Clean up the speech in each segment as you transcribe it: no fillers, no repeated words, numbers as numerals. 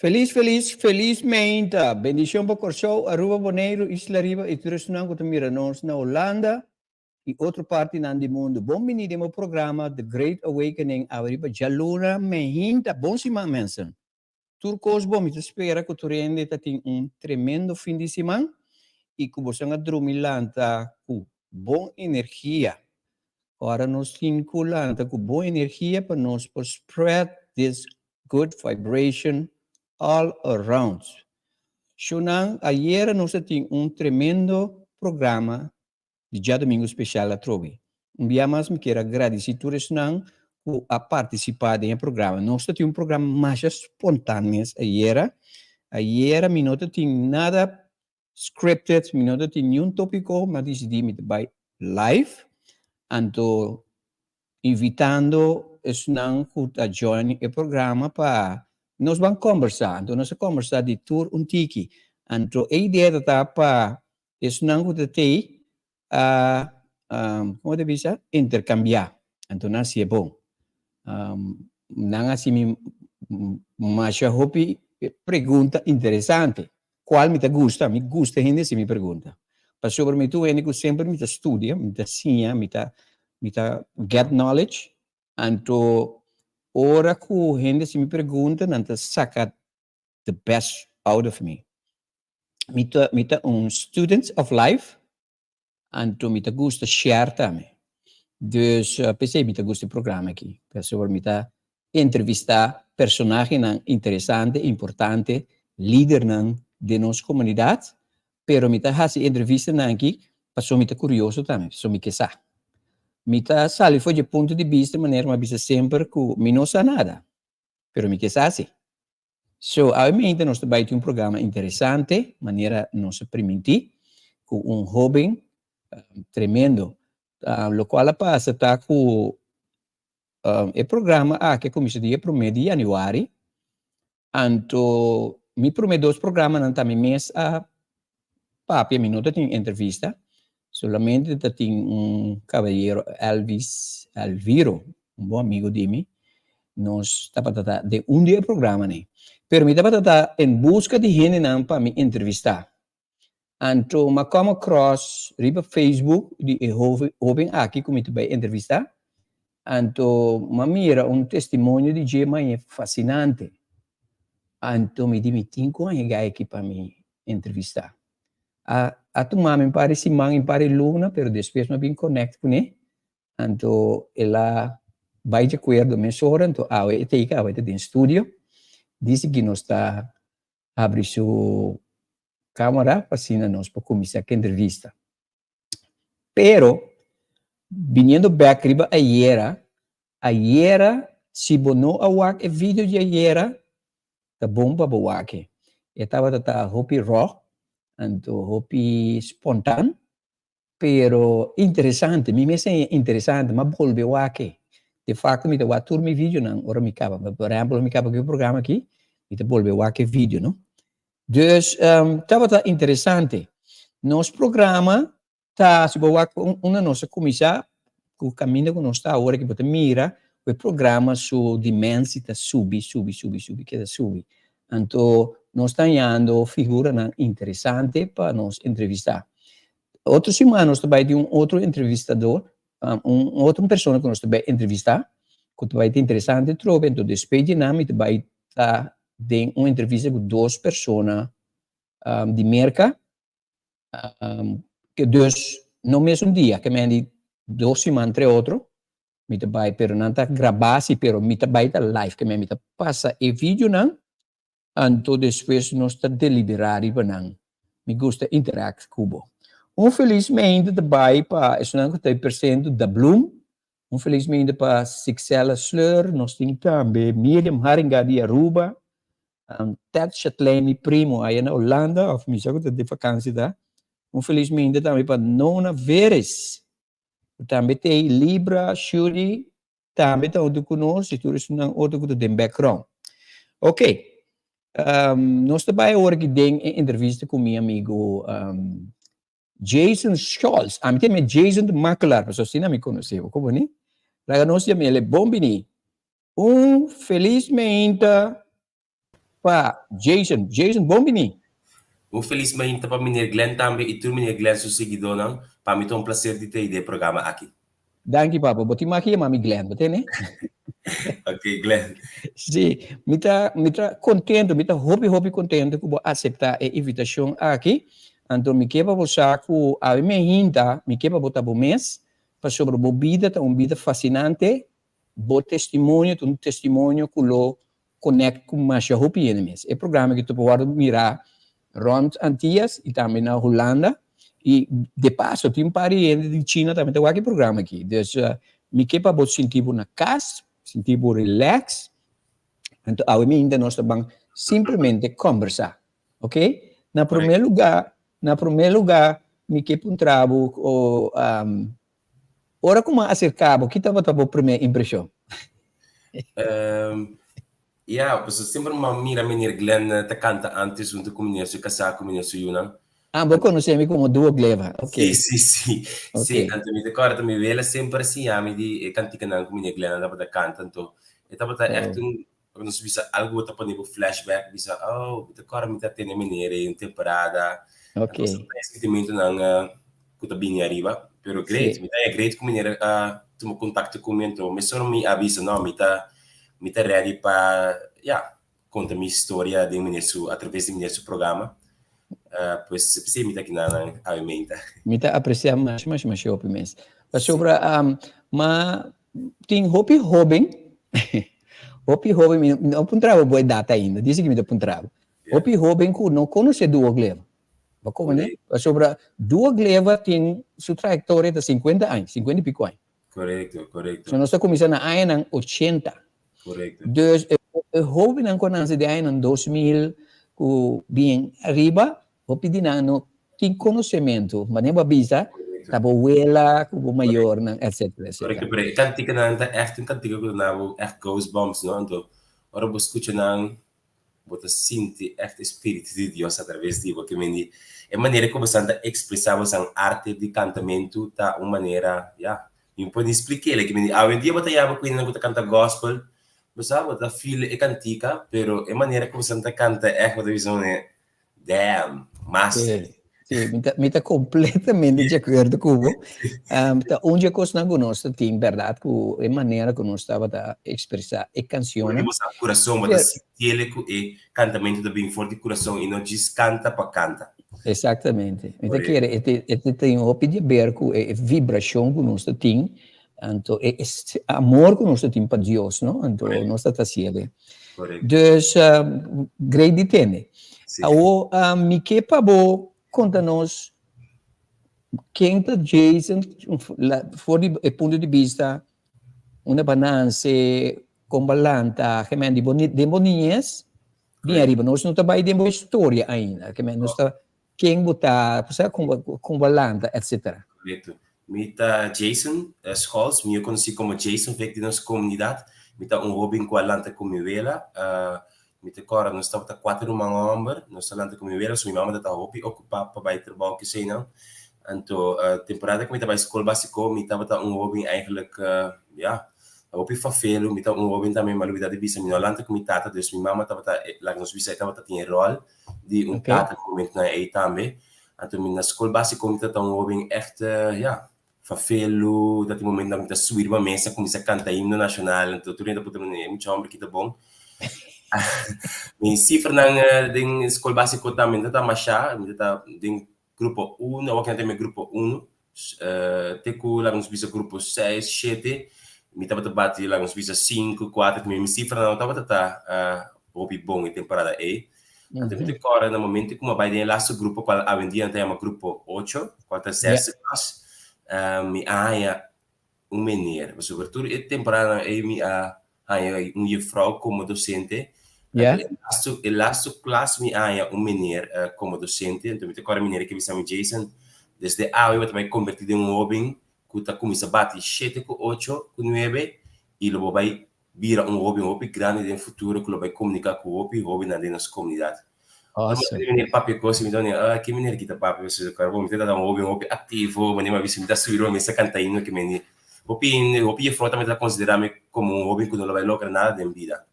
Felis felis felis meinta. Bendicion pa Corsou, Aruba, Boneiru, Isla Riba y tur esnan cu ta mira nos na Holanda y otro partinan di mundo. Bon bini den bo programa The Great Awakening awe riba djaluna meinta. Bon siman mensen. Tur cos bon, mi ta spera cu tur hende ta tin un tremendo fin di siman y cu boso a drumi lanta cu bon energia. Ora nos tin cu lanta cu bon energia pa nos por spread this good vibration all around. Shunan, ayera nos a tin un tremendo programa di djadomingo special atrobe. Un bia mas mi kier a gradici tur esnan cu a participa den e programa. Nos ta tin un programa masha spontan mes ayera. Ayera mi no ta tin nada scripted, mi no ta tin niun topico, mi a dicidi mi ta bay live, anto invitando esnan cu ta join e programa pa nos ban combersa. Anto nos a combersa di tur un tiki. Anto e idea ta ta pa esnan cu ta tey a, como ta bisa, intercambia. Anto nan haci'e bon. Nan haci mi masha hopi pregunta interesante. Cual mi ta gusta? Mi gusta hende si mi pregunta. Pasobra mi ta un hende cu semper mi ta studia, mi ta siña, mi ta mi ta get knowledge. Anto ora cu hende si mi pregunta nan ta saca the best out of me. Mi ta mi ta un student of life. Anto mi ta gusta share tambe. Dus p'esei mi ta gusta e programa aki, pasobra mi ta entrevista personahenan interesante, importante, lidernan den nos komunidat, pero mi ta hasi e entrevistanan aki pasobra mi ta kurioso tambe, pasobra mi ke sa. Mi ta sali for dje punto di bista manera mi a bisa semper ku mi no sa nada, pero mi ke sa si. So, awe mente nos ta bai tin un programa interesante, manera nos a primintí, ku un hóben tremendo. Lokual a pasa ta ku e programa aki a kuminsá dia promé di yanüari, anto mi promé dos programanan ta mi mes a Papia mi no ta tin entrevista, solamente ta tin un cabayero Elvis Elviro, un bon amigo di mi, nos tabata ta den un di e programanan. Pero mi tabata ta en busca di hendenan pa mi entrevista. Anto m'a come across riba Facebook di e hoben aki cu mi ta bay entrevista, anto m'a mira un testimonio di dje mañe fascinante. Anto mi di mi tin cu haña guy aki pa mi entrevistá. A a tuma mi un par di siman, un par di luna, pero despues mi a bin connect kuné, anto el a bai di acuerdo mesora, anto awe e tei awe ta den studio, dici ki nos ta habri su camera pa asina nos por cuminsa ku entrevista. Pero, biniendo bek riba ayera, ayera si bo no a wak e video di ayera, Ta bon pa bo wak e. E tabata ta hopi raw, anto hopi spontan, pero interesante. Mi mes a interesante, m'a bolbe wak e. De facto mi ta wak tur mi videonan ora mi caba. Por ehempel, ora mi caba cu e programa aki, mi ta bolbe wak e video, no. Dus, tabata interesante. Nos programa Ta si bo wak unda nos a kuminsá ku kaminda ku nos ta awor aki bo ta mira ku e programa su dimensi ta subi subi subi subi keda subi. Anto nos ta hañando figuranan interesante pa nos entrevistá. Otro siman nos ta bai tin un otro entrevistador, un otro persona ku nos ta bai entrevistá ku ta bai ta interesante atrobe. Anto despues di nan mi ta bai ta den un entrevista ku dos persona di Merka. Ke dus no mesun dia, ke men di dos siman entre otro, mi ta bai, pero nan ta grabá si, pero mi ta bai ta live, ke men mi ta pasa e videonan, anto despues nos ta deliberá riba nan. Mi gusta interact ku bo. Un felis mente ta bai pa esunnan ku ta e presente Da Bloem, un felis mente pa Sixella Sleur, nos tin tambe Miriam Haringa di Aruba, Ted Chatelain, mi primo aya na Holanda, of mi sa ku ta di vakansi ta. Un felis mente tambe pa Nona Veres, ku tambe ta ei Libra, Shuri, tambe ta huntu ku nos i tur esunnan otro ku ta den background. Ok, nos ta bai awor aki den e entrevista ku mi amigo Jason Scholz. Ami ta yama Jason de Makelaar, pasobra asina mi konosé bo, komo ni? Laga nos yam'el e bon bini. Un felis meinta. pa Jason. Jason, bon bini. Un felis mainta pa meneer Glenn tambe i tur meneer Glenn su siguidónan. Pa mi ta un plaser di ta ei den e programa aki. Danki papa, bo tin mag yama mi Glenn, bo tene? Ok Glenn. Si, mi ta mi ta contento, mi ta hopi hopi contento cu bo acepta e invitacion aki. Anto mi ke pa bo sa cu awe mi a hinta, mi ke pa bo ta bo mes, pasobra bo bida ta un bida fascinante, bo testimonio ta un testimonio cu lo connect cu masha hopi hende mes. E programa aki ta por wordo mira rond Antillas y tambe na Hulanda y de paso tin un par di hende di China tambe ta wak e programa aki. Dus mi ke pa bo sinti bo na cas, sinti bo relax, anto awe minta nos ta ban simplemente combersa, ok? Na prome lugar, na prome lugar mi ke puntra bo Ora ku mi a aserká bo, ki tabata bo promé impreshon? Ya, pasobra semper mi a mira meneer Glenn ta kanta ántes huntu ku meneer su kasá ku meneer su yunan. Ah, bo konosé mi komo Duo Gleva, ok. Sí, sí, sí. Sí, anto mi ta kòrda mi wela semper a siña mi di e kantikanan ku meneer Glenn a tabata kanta, anto e tabata ègt un, nos bisa algu bo ta pone bo flashback, bisa, oh, mi ta kòrda mi ta tene meneer ei un temporada. Ok. Anto ta e sentimentonan ku ta bini ariba, pero great, mi ta haña great ku meneer a tuma kontakto ku mi, anto mesora mi a bisa, no, mi ta mi ta ready pa, ya, konta mi historia den meneer su, atraves di meneer su programa. Pues p'esei mi ta kina nan awe meinta. Mi ta apresiá masha masha masha hopi mes. Pasobra ma tin hopi hoben, hopi hoben, mi no puntra bo bo edat ainda, dice ku mi ta puntra bo. Hopi hoben ku no konosé Duo Gleva. Bo komprende? Pasobra Duo Gleva tin su trayektoria ta sinkuenta aña, sinkuenta i piko aña. Korekto, korekto. So nos ta kuminsá na añanan ochenta. Korekto. Dus e hobennan ku a nase den añanan 2000 ku bien ariba, hopi di nan no tin konosementu. Manera bo a bisa, ta bo wela ku bo mayornan, etcetera, etcetera. Korekto, pero e kantikanan ta ègt un kantika ku ta duna bo ègt goosebumps, no? Anto ora bo skucha nan, bo ta sinti ègt e spiritu di Dios atraves di bo. Ke mende e manera ku bosan ta ekspresá bosan arte di kantamentu ta un manera, ya, mi no por ni splik'é. Ke mende awendia bo ta yama ku hendenan ku ta kanta gòspel, bo sa, bo ta feel e kantika, pero e manera ku bosan ta kanta ègt bo ta bisa manera, damn, master. Sí, sí, mi ta, mi ta completamente de acuerdo cu bo. Ta un di e cosnan cu nos ta tin, berdad, cu e manera cu nos tabata expresa e cancionnan. Bo sa curason, bo ta sintiele cu e cantamento ta bin for di curason y no djis canta pa canta. Exactamente. Mi ta kere e te, e te tin hopi di haber cu e vibracion cu nos ta tin, anto e amor cu nos ta tin pa Dios, no? Anto nos ta ta haciele. Dus, great di tende. Awo, mi ke pa bo konta nos ken ta Jason for di e punto di bista unda bo a nanse, kon bo a lanta, gemen di bo den bo niñez bin ariba. Nos no ta bai den bo historia ainda, gemen nos ta Ken bo ta, bo sa kon bo a lanta, etcetera. Korekto. Mi ta Jason Scholz, mihó konosí komo Jason Vick den nos komunidat. Mi ta un hóben ku a lanta ku mi wela. Mi ta kòrda nos tabata kuater ruman hòmber, nos a lanta ku mi wela, so mi mama tabata hopi okupá pa bai trabou keseinan. Anto temporada ku mi ta bai skol básiko mi tabata un hóben eigentlik, ya, hopi fafelu. Mi ta un hóben tambe, mi a lubidá di bisa, mi no a lanta ku mi tata, dus mi mama tabata, laga nos bisa, e tabata tin e ròl di un tata na momentonan ei tambe. Anto mi na skol básiko mi tabata un hóben ègt, ya, fafelu, ta tin momentonan ku mi ta subi riba mesa kuminsá kanta himno nashonal, anto tur hende ta puntra mi, e mucha hòmber ki ta bon. Mi sifranan den skol básiko tambe no tabata mashá, mi tabata den grupo uno, awor ki nan ta yama grupo uno, te ku laga nos bisa grupo seis, shete, mi tabata bati laga nos bisa sinku, kuater, mi sifranan no tabata ta hopi bon e temporada ei. Anto mi ta kòrda na momento ku mi a bai den e laatste grupo kual awendia nan ta yama grupo ocho, kual ta zesde klas, mi a haña un meneer, pasobra tur e temporadanan ei mi a haña un juffrouw komo docente. Ja. E laatste, e laatste klas mi a haña un meneer komo docente, anto mi ta kòrda e meneer ke bisa mi, Jason, desde awe bo ta bai kombertí den un hóben ku ta kuminsá bati shete ku ocho ku nuebe i lo bo bai bira un hóben hopi grandi den futuro ku lo bai komuniká ku hopi hóbennan den nos komunidat. Awesome. Mi meneer papia kos i mi ta meneer, ah, ke meneer ki ta papia? Pasobra kòrda bo, mi ta tata un hóben hopi aktivo, manera mi a bisa mi ta subi riba mesa kanta himno ke mende. Hopi hende, hopi jefrouw tambe ta konsiderá mi komo un hóben ku no lo bai logra nada den bida.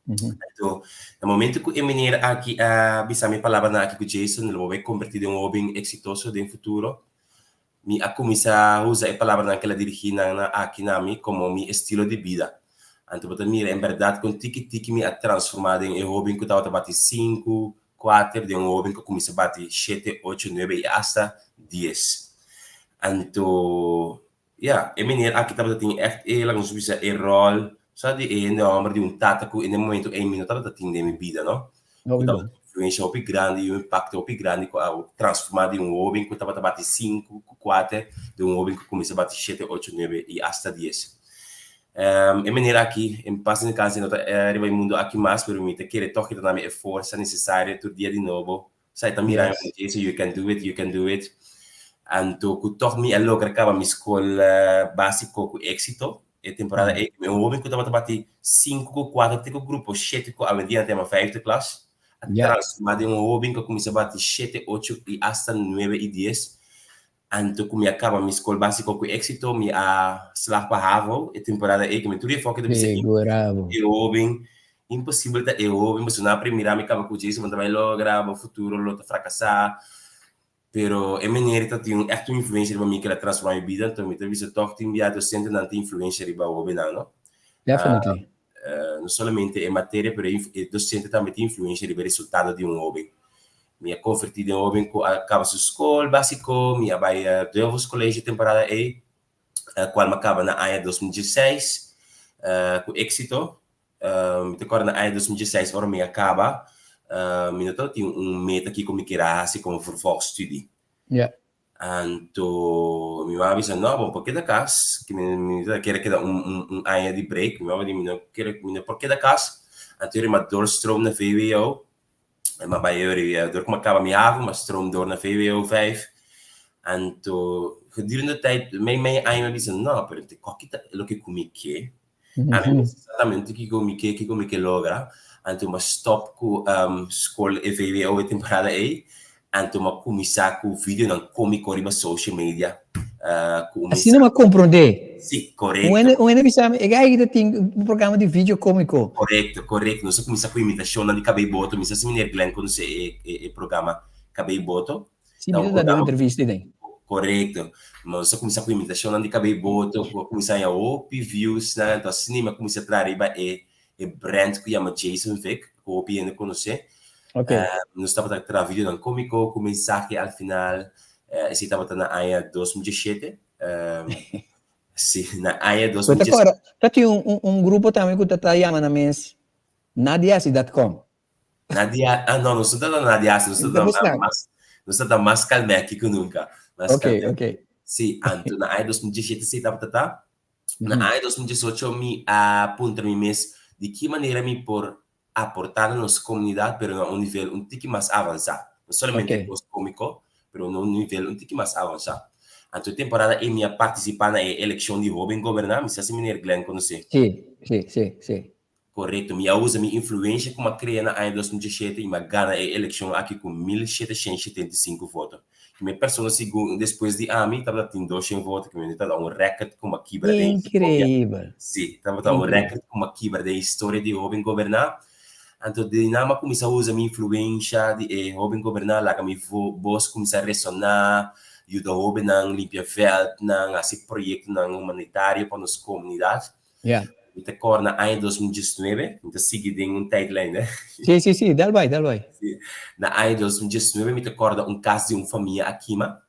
Anto, na momento ku e meneer aki a bisa mi palabranan aki ku Jason lo bo bai kombertí den un hóben eksitoso den futuro, mi a kuminsá usa e palabranan ku el a dirigí nan na aki na mi komo mi estilo di bida. Anto bo ta mira en bèrdat kon tiki tiki mi a transformá den e hóben ku tabata bati sinku, kuater, den un hóben ku a kuminsá bati shete, ocho, nuebe i asta dies. Anto, Ya, e meneer aki tabata tin ègt e, laga nos bisa, e ròl, sa di e hende hòmber di un tata ku en e momento ei mi no tabata tin den mi bida, no. Ku tabata un influensha hopi grandi i un impakto hopi grandi ku a transformá di un hóben ku tabata bati sinku ku kuater den un hóben ku kuminsá bati shete, ocho, nuebe i asta dies. E meneer aki, en pas deskanse, no ta riba e mundu aki mas, pero mi ta kere tòg e ta dami e forsa nesesario tur dia di nobo. Sa e ta mira mi ku Jason, you can do it, you can do it. Anto ku tòg mi a logra kaba mi skol básiko ku éksito e temporada ei. Mi un hóben ku tabata bati sinku ku kuater te ku grupo shete ku awendia nan ta yama vijfde klas, a transformá den un hóben ku a kuminsá bati shete, ocho i asta nuebe i dies. Anto ku mi a kaba mi skol básiko ku éksito, mi a slag pa havo e temporada ei, ku mi tur e foki ta bisa Figurabo. e hóben, imposibel ta e hóben, pasobra nan a primira mi kaba ku Jason, bo ta bai logra, bo futuro lo ta frakasá. Pero e meneer ta tin un ègt un influensia riba mi ku el a transformá mi bida, anto mi ta bisa tòg tin bia dosentenan tin influensia riba hóbennan, no? Definitely. No solamente e materia, pero e docente tambe tin influencia riba e resultado di un hoben. Mi a converti den un hoben cu a caba su scol basico, mi a bay Duivels College e temporada ey, cual mi a caba na aña 2016 cu exito. Mi ta corda na aña 2016 ora mi a caba, mi no tabatin un meta kico mi kier a haci como vervolgstudie. Anto mi mama a bisa, no, bo por keda kas, ke mi mi ta kere keda un un un aña di break. Mi mama di mi no kere mi no por keda kas. Anto mi a doorstroom na VWO. Mi a bai ori dor ku mi a kaba mi havo, mi a stroom door na VWO vijf. Anto gedurende tijd mei mei aña mi a bisa, no, pero te koki ta loke ku mi ke. Ami no sa exactamente kiko mi ke, kiko mi ke logra. Anto mi a stop ku skol e VWO e temporada ei. Anto mi a kuminsá ku videonan kómiko riba social media. Ku un Asina mi a komprondé. Sí, korekto. Un hende bisa mi, e gai ta tin un programa di video kómiko. Korekto, korekto. Nos a kuminsá ku imitashonnan di Kabei Boto. Mi sa si meneer Glenn konosé e programa Kabei Boto. Sí, mi ta dado entrevista den. Korekto. Nos a kuminsá ku imitashonnan di kabei boto, ku a kuminsá haña hopi views nan. Anto asina mi a kuminsá traha riba e e brand ku yama Jason Vick, ku hopi hende konosé. Nos tabata traha videonan kómiko ku mensahe al final. Esei tabata na aña 2017. Sí, na aña 2017. Bo ta kòrda, ta tin un grupo tambe ku ta yama nan mes nadiasi.com. Nadia, ah no, nos no ta Nadia, nos ta mas, nos ta mas kalmeki ku nunka. Mas Ok, kalmeki. ok. Sí, anto na aña 2017 sí tabata ta. Na aña 2018 mi a puntra mi mes di ki manera mi por aportá na nos komunidat pero na un nivel un tiki mas avansá. No solamente kos kómiko, pero na un nivel un tiki mas avansá. Anto e temporada ei mi a partisipá na e elekshon di Hóben Goberná, mi sa si meneer Glenn konosé. Sí, sí, sí, sí. Korekto, mi a usa mi influensha ku mi a krea na aña 2017 i mi a gana e elekshon aki ku 1775 voto. Promé persona segun despues di ami tabata tin 200 voto, ku mi tabata un rèkòrt ku mi a kibra den historia. Inkreibel! Sí, tabata un rèkòrt ku mi a kibra den historia di Hóben Goberná. Anto di nan mi a kuminsá usa mi influensha di e Hóben Goberná, laga mi bos kuminsá resoná, yuda hóbennan limpia vèltnan, hasi proyektonan humanitario pa nos komunidat. Ja. Mi ta kòrda na aña 2019, mi ta sigui den un tijdlijn, hè. Sí, sí, sí, dal bai, dal bai. Sí. Na aña 2019 mi ta kòrda un kas di un famia a kima,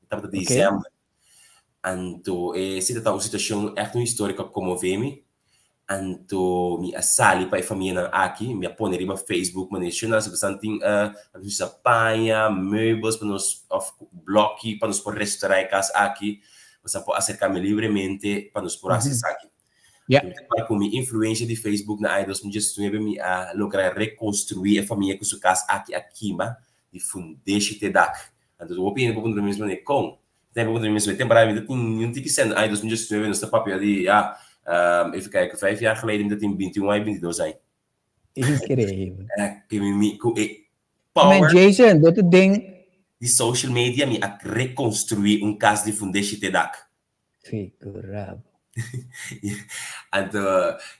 tabata december. Anto esei ta un situashon ègt un historia ku a konmové mi. Anto mi a sali pa e famianan aki, mi a pone riba Facebook manera shonnan si boso tin a paña, meubels pa nos òf blòki pa nos por restorá e kas aki. Boso por acerca mi libremente pa nos por haci esaki. Mi ta para cu mi influencia di Facebook na aña 2019 mi a logra reconstrui e famia cu su cas aki a kima di fundeshi te dak. Anto hopi hende por puntra mi mes manera con? Mi por puntra mi mes e temporada mi ta tin un tiki cen aña 2019 nos ta papia di ya even kijken vijf jaar geleden mi ta tin 21 aña 22 aña. Increíble. Cu mi cu e power. Men Jason, bo ta den. Di social media mi a reconstrui un cas di fundeshi te dak. Figurabo. Anto,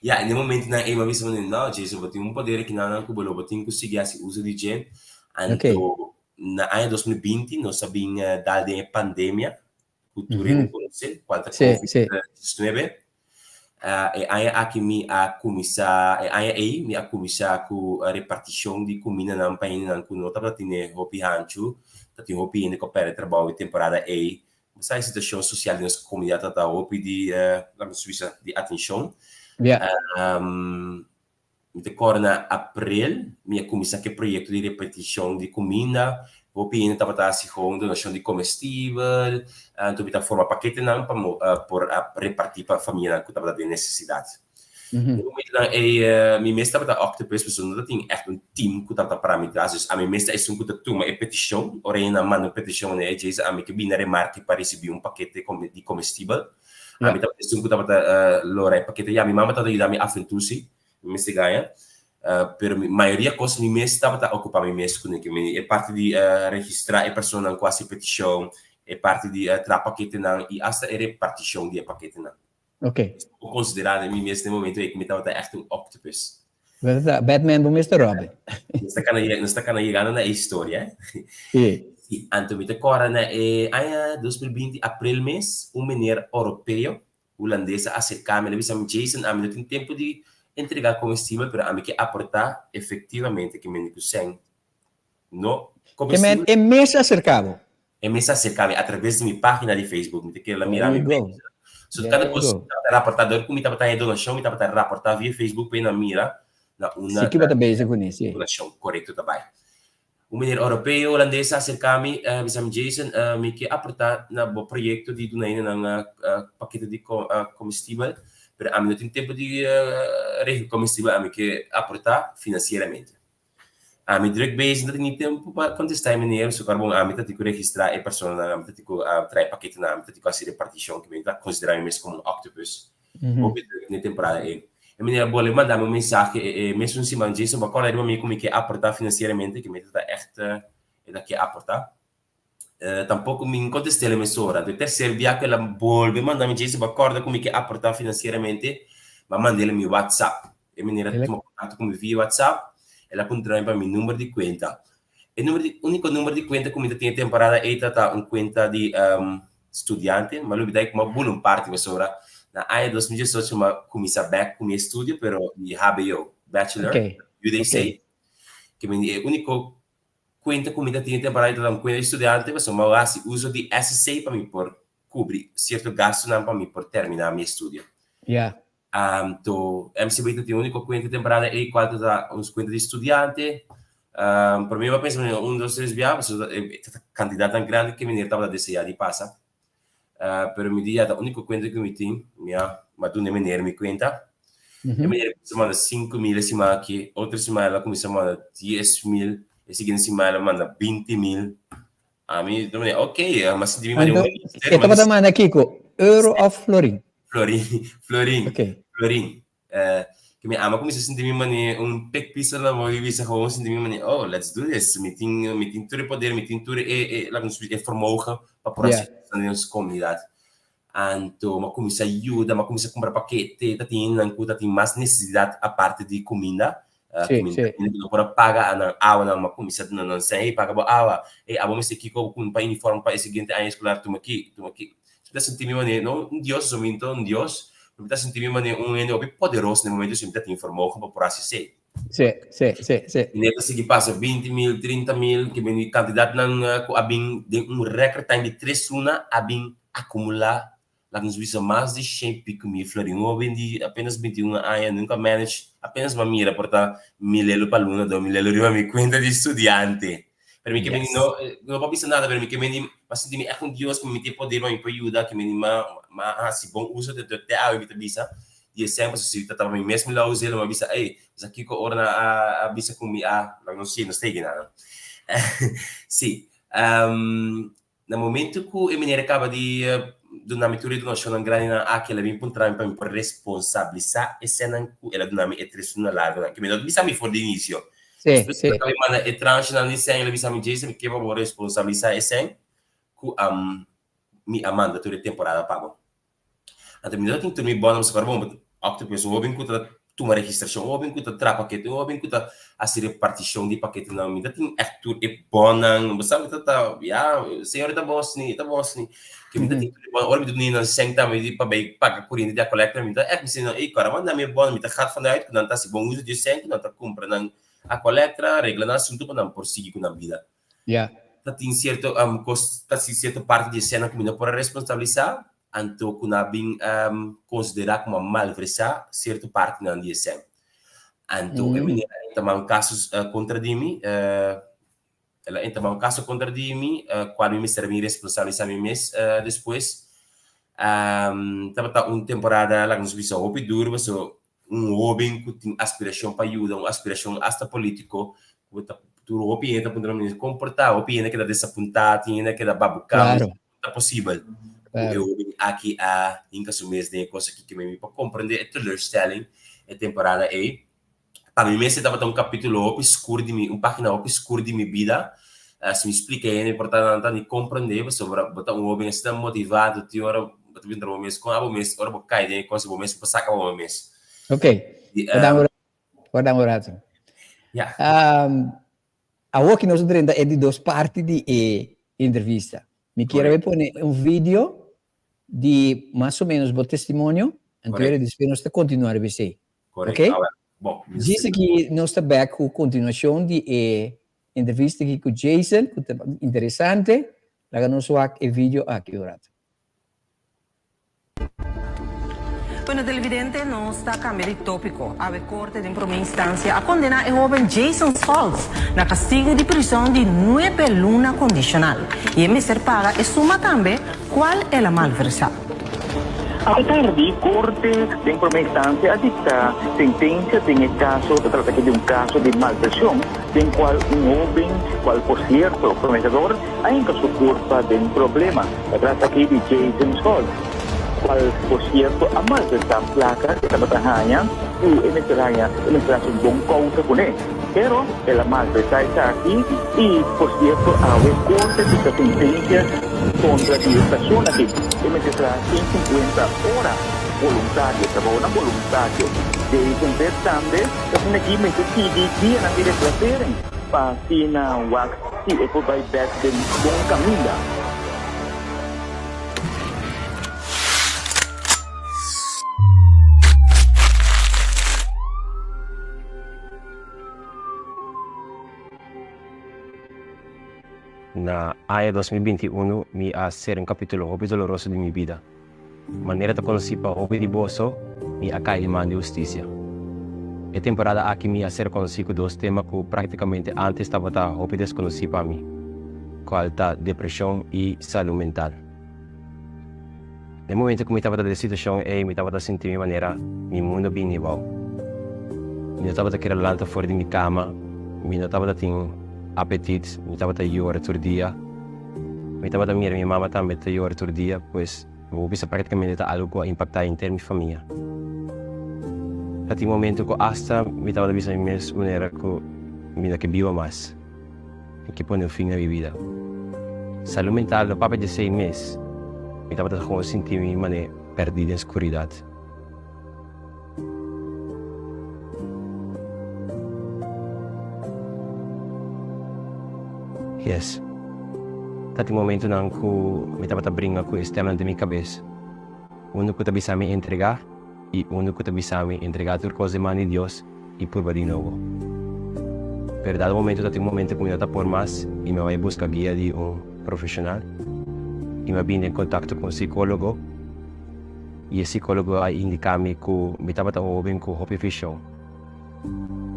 ya, en e momentonan ei mi a bisa manera, no, Jason, bo tin un poder akinan ku bo lo bo tin ku sigui hasi uso di dje. Anto, na aña 2020 nos a bin dal den e pandemia ku tur hende konosé, kual ta Covid 19. E aña aki mi a kuminsá, e aña ei mi a kuminsá ku repartishon di kumindanan pa hendenan ku no tabata tene hopi hanchu, ta tin hopi hende ku a pèrdè trabou e temporada ei. Bo sa e situashon sosial di nos komunidat ta ta hopi di, laga nos bisa, di atenshon. Mi ta kòrda na aprel mi a kuminsá ku e proyekto di repartishon di kuminda. Hopi hende tabata hasi gewoon donashon di komestibel. Anto mi ta forma paketenan pa por a repartí pa famianan ku tabata den nesesidat. Den momentunan ei mi mes tabata octopus pasobra no tabatin ègt un team ku tabata para mi tras. Dus ami mes ta esun ku ta tuma e petishon. Ora hende a manda un petishon na e Jason ami ke bini na remarke pa risibí un pakete di komestibel. Ami tabata esun ku tabata lora e pakete. Ya, mi mama tabata yuda mi af en toe si, mi mester gaña. Pero mi mayoria kos mi mes tabata okupá mi mes kuné. Ke mi e parti di registrá e personanan ku hasi petishon, e parti di traha paketenan i asta e repartishon di e paketenan. Bo konsiderá den mi mes den e momento ei ku mi tabata ègt un octopus. Bo ta Batman bo mes ta Robin. Nos ta kana nos ta kana yegando na e historia eh. Si. Si, anto mi ta kòrda na e aña 2020 april mes un meneer oropeo hulandes a aserká mi el a bisa mi Jason ami no tin tempu di entregá komestibel pero ami ke aportá efektivamente ke mende ku sèn no Ke men komestibel. e mes a aserká bo? E mes a aserká mi atraves di mi página di Facebook mi ta kere la There mira you mi go. page. So There kada you kos go. tabata raportá dor ku mi tabata haña donashon mi tabata raportá via Facebook pa e nan mira na Si unda ki bo ta bezig kuné, si. donashon korekto ta bai. Un meneer oropeo holandes a aserká mi a bisa mi Jason mi ke aportá na bo proyekto di duna hendenan pakete di komestibel pero ami no tin tempu di regla komestibel ami ke aportá finansieramente. Ami druk bezig no tin ni tempu pa kontestá e meneer so karbon ami ta tin ku registrá e personanan ami ta tin ku trae paketenan ami ta tin ku hasi repartishon ke mi ta konsiderá mi mes komo un octopus hopi druk den e temporada ei. E meneer a bolbe manda mi un mensahe e mesun siman Jason bo a kòrda riba mi ku mi ke aportá finansieramente ke mi ta ègt e ta ke aportá. Tampoco mi contest'el mesora. Anto e tercer bia cu el a bolbe manda mi djis, bo a corda cu mi ke aporta financieramente, mi a mand'el mi WhatsApp. E meneer a tuma contacto cu mi via WhatsApp, el a puntra mi pa mi number di cuenta. E number di, unico number di cuenta cu mi ta tin e temporada ey ta ta un cuenta di studiante. Mi a lubida cu mi a bula un parti pasobra na aña 2018 mi a cuminsa bek cu mi estudio, pero di hbo, bachelor, UDC. Ke mi e unico Kuenta ku mi ta tin e temporada ta un kuenta di studiante pasobra mi a hasi uso di SSA pa mi por kubri sierto gastunan pa mi por terminá mi estudio. Anto MCB ta tin úniko kuenta e temporada ei kual ta ta un kuenta di studiante. Promé mi a pensa un, dos, tres bia pasobra e ta kantidatnan grandi ku e meneer tabata deseá di pasa. Pero mi di ya ta úniko kuenta ku mi tin, mi a mi a duna e meneer mi kuenta. E meneer a kuminsá manda 5000 e siman aki, otro siman el a kuminsá manda 10,000, e siguiente siman el a manda 20,000. Ami ta manda ok, mi a sinti mi manera un Anto, minister, e tabata manda kiko? Euro òf florin? Florin, florin, florin. Ke mi ama kuminsá sinti mi manera un pek pisa na bo i bisa gewoon sinti mi manera oh let's do this mi tin mi tin tur e poder mi tin tur e e laga nos bisa e vermogen pa por hasi cosnan den nos komunidat anto mi a kuminsá yuda mi a kuminsá kumpra pakete ta tin hendenan ku ta tin mas nesesidat aparte di kuminda kuminda hende ku no por a paga nan awanan mi a kuminsá duna nan sèn ey paga bo awa ey abo mester kiko bo kumpra uniform pa e siguiente aña eskolar tuma aki tuma aki. Mi ta sinti mi manera, no un dios, pasobra mi no ta un dios, pero mi ta sinti mi manera un hende hopi poderoso na e momento si mi ta tin vermogen pa por hasi esei. Sí, sí, sí, sí. Mi ta sigui pasa 20,000, 30,000, ke bini kantidatnan ku a bin den un record time di tres luna a bin akumulá, laga nos bisa mas di shen i pico mil florin. Un hoben di apenas 21 aña nunka manage, apenas mi a mira por ta mil elo pa luna, 2000 elo riba mi kuenta di studiante. Pero mi ke meni no, no pa bisa nada, pero mi ke meni, m'a sinti mi ègt un Dios, ku mi tin poder pa mi por yuda, ke meni m'a m'a hasi bon uso di te awe mi ta bisa di e sèn, pasobra si ta tabata mi mes mi lo a us'é, lo m'a bisa, ey, sa kiko ora nan a a bisa ku mi a, no si, no stegi nada. Si, na momento ku e meneer a kaba di duna mi tur e donashonnan grandinan aki, el a bin puntra mi pa mi por responsabilisá e sènnan ku el a duna mi e tres luna largunan, ke mi no ta bisa mi for di inisio. Despues el a kaba di manda e tranchenan di sèn, el a bisa mi, Jason, mi ke pa bo responsabilisá e sèn ku mi a manda tur e temporada pa bo. Anto mi no ta tin tur mi bònnan pasobra bon Octopus un hoben ku ta tuma registrashon, un hoben ku ta traha pakete, un hoben ku ta hasi repartishon di paketenan. Mi ta tin ègt tur e bònnan. Bo sa mi ta ta ya, señor e ta bon asina, e ta bon asina. Ke mi ta tin tur e bònnan. Ora mi ta duna nan sèn tambe di pa bai paga koriente di Aqualectra, mi ta ègt bisa nan, ey kòrda manda mi e bòn, mi ta gat vanuit ku nan ta hasi bon uso di e sèn ku nan ta kumpra nan Aqualectra, regla nan asuntu pa nan por sigui ku nan bida. Ta tin sierto kos, ta tin sierto parti di e sènnan ku mi no por a responsabilisá, anto ku nan a bin konsiderá komo a malversá sierto partinan di e sèn. Anto e meneer a entamá un kaso kontra di mi, el a entamá un kaso kontra di mi, kual mi mester a bin responsabilisá mi mes despues. Tabata un temporada, laga nos bisa, hopi duru pasobra un hoben ku tin aspirashon pa yuda, un aspirashon asta polítiko, ku ta tur hopi hende ta puntra mi kon por ta, hopi hende keda desapuntá, tin hende keda babuká, Claro. kon ta posibel ku e hoben aki a hinka su mes den e kos aki, ke mi por komprendé e teleurstelling e temporada ei. Pa mi mes e tabata un kapítulo hopi skur di mi, un página hopi skur di mi bida, si mi splika hende por ta nan ta ni komprendé pasobra bo ta un hoben asina motivá, tin ora Bo ta pintra bo mes kon abo mes ora bo kai den e kos bo mes por saka bo mes. Ok, guarda un guarda un rato. Ja. Awor ki nos a drenta e di dos parti di e entrevista. Mi kier a pone un video di mas o menos bo testimonio, anto despues nos ta continua riba esei. Correcto. Ok? Bon. Djis aki nos ta back ku continuacion di e entrevista aki ku Jason, ku ta interesante. Laga nos wak e video aki un rato. Bueno televidente, nos ta cambia di topico. Awe Corte den Prome Instancia a condena e hoben Jason Scholz na castigo di prison di nuebe luna condicional y e mester paga e suma tambe cual el a malversa. Awe tardi Corte den Prome Instancia a dicta sentencia den e caso, ta trata aki di un caso di malversion den cual un hoben, cual por cierto prometedor, a hinca su curpa den problema. Ta trata aki di Jason Scholz, cual por cierto a malversa placa cu e tabata haña cu e mester haña, e mester haci un bon causa cune. Pero el a malversa esaki y por cierto awe corte dicta sentencia contra di e persona aki. E mester traha 150 ora voluntario, trabounan voluntario. Jason Beth tambe ta asina aki mester sigui guianan di reclassering pa asina wak si e por bai bek den bon kaminda. Na aña 2021 mi a sera un kapitulo hopi doloroso di mi bida. Manera ta konosí pa hopi di boso, mi a kai den man di hustisia. E temporada aki mi a ser konosí ku dos tema ku práktikamente ántes tabata hopi deskonosí pa mi, kual ta depreshon i salú mental. Den momento ku mi tabata den e situashon ei, mi tabata sinti mi manera mi mundu a bini abou. Mi no tabata kere lanta for di mi kama, mi no tabata tin apetit, mi tabata yora tur dia. Mi tabata mira mi mama tambe ta yora tur dia, pues bo por bisa práktikamente ta algu ku a impaktá henter mi famia. Ta tin momento ku asta mi tabata bisa mi mes manera ku mi no ke biba mas, mi ke pone un fin na mi bida. Salú mental no papia dje sei mes, mi tabata gewoon sinti mi manera pèrdí den skuridat. Yes. Ta tin momentonan ku mi tabata bringa ku e stemnan den mi kabes. Unu ku ta bisa mi entregá i unu ku ta bisa mi entregá tur kos den man di Dios i purba di nobo. Pero dado momento ta tin un momento ku mi no ta por mas i mi a bai buska guia di un profeshonal i mi a bini den kontakto ku un sikólogo. I e sikólogo a indiká mi ku mi tabata un hóben ku hopi vishon.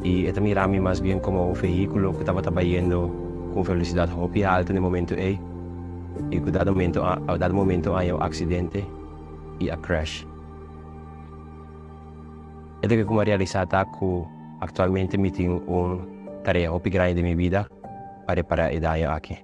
I e ta mira mi mas bien komo un vehíkulo ku tabata bayendo ku un velosidat hopi haltu na e momentu ei i ku dado momento a dado momento a haña un aksidente i a crash. E loke ku mi a realisá ta ku aktualmente mi tin un tarea hopi grandi den mi bida pa repará e daño aki.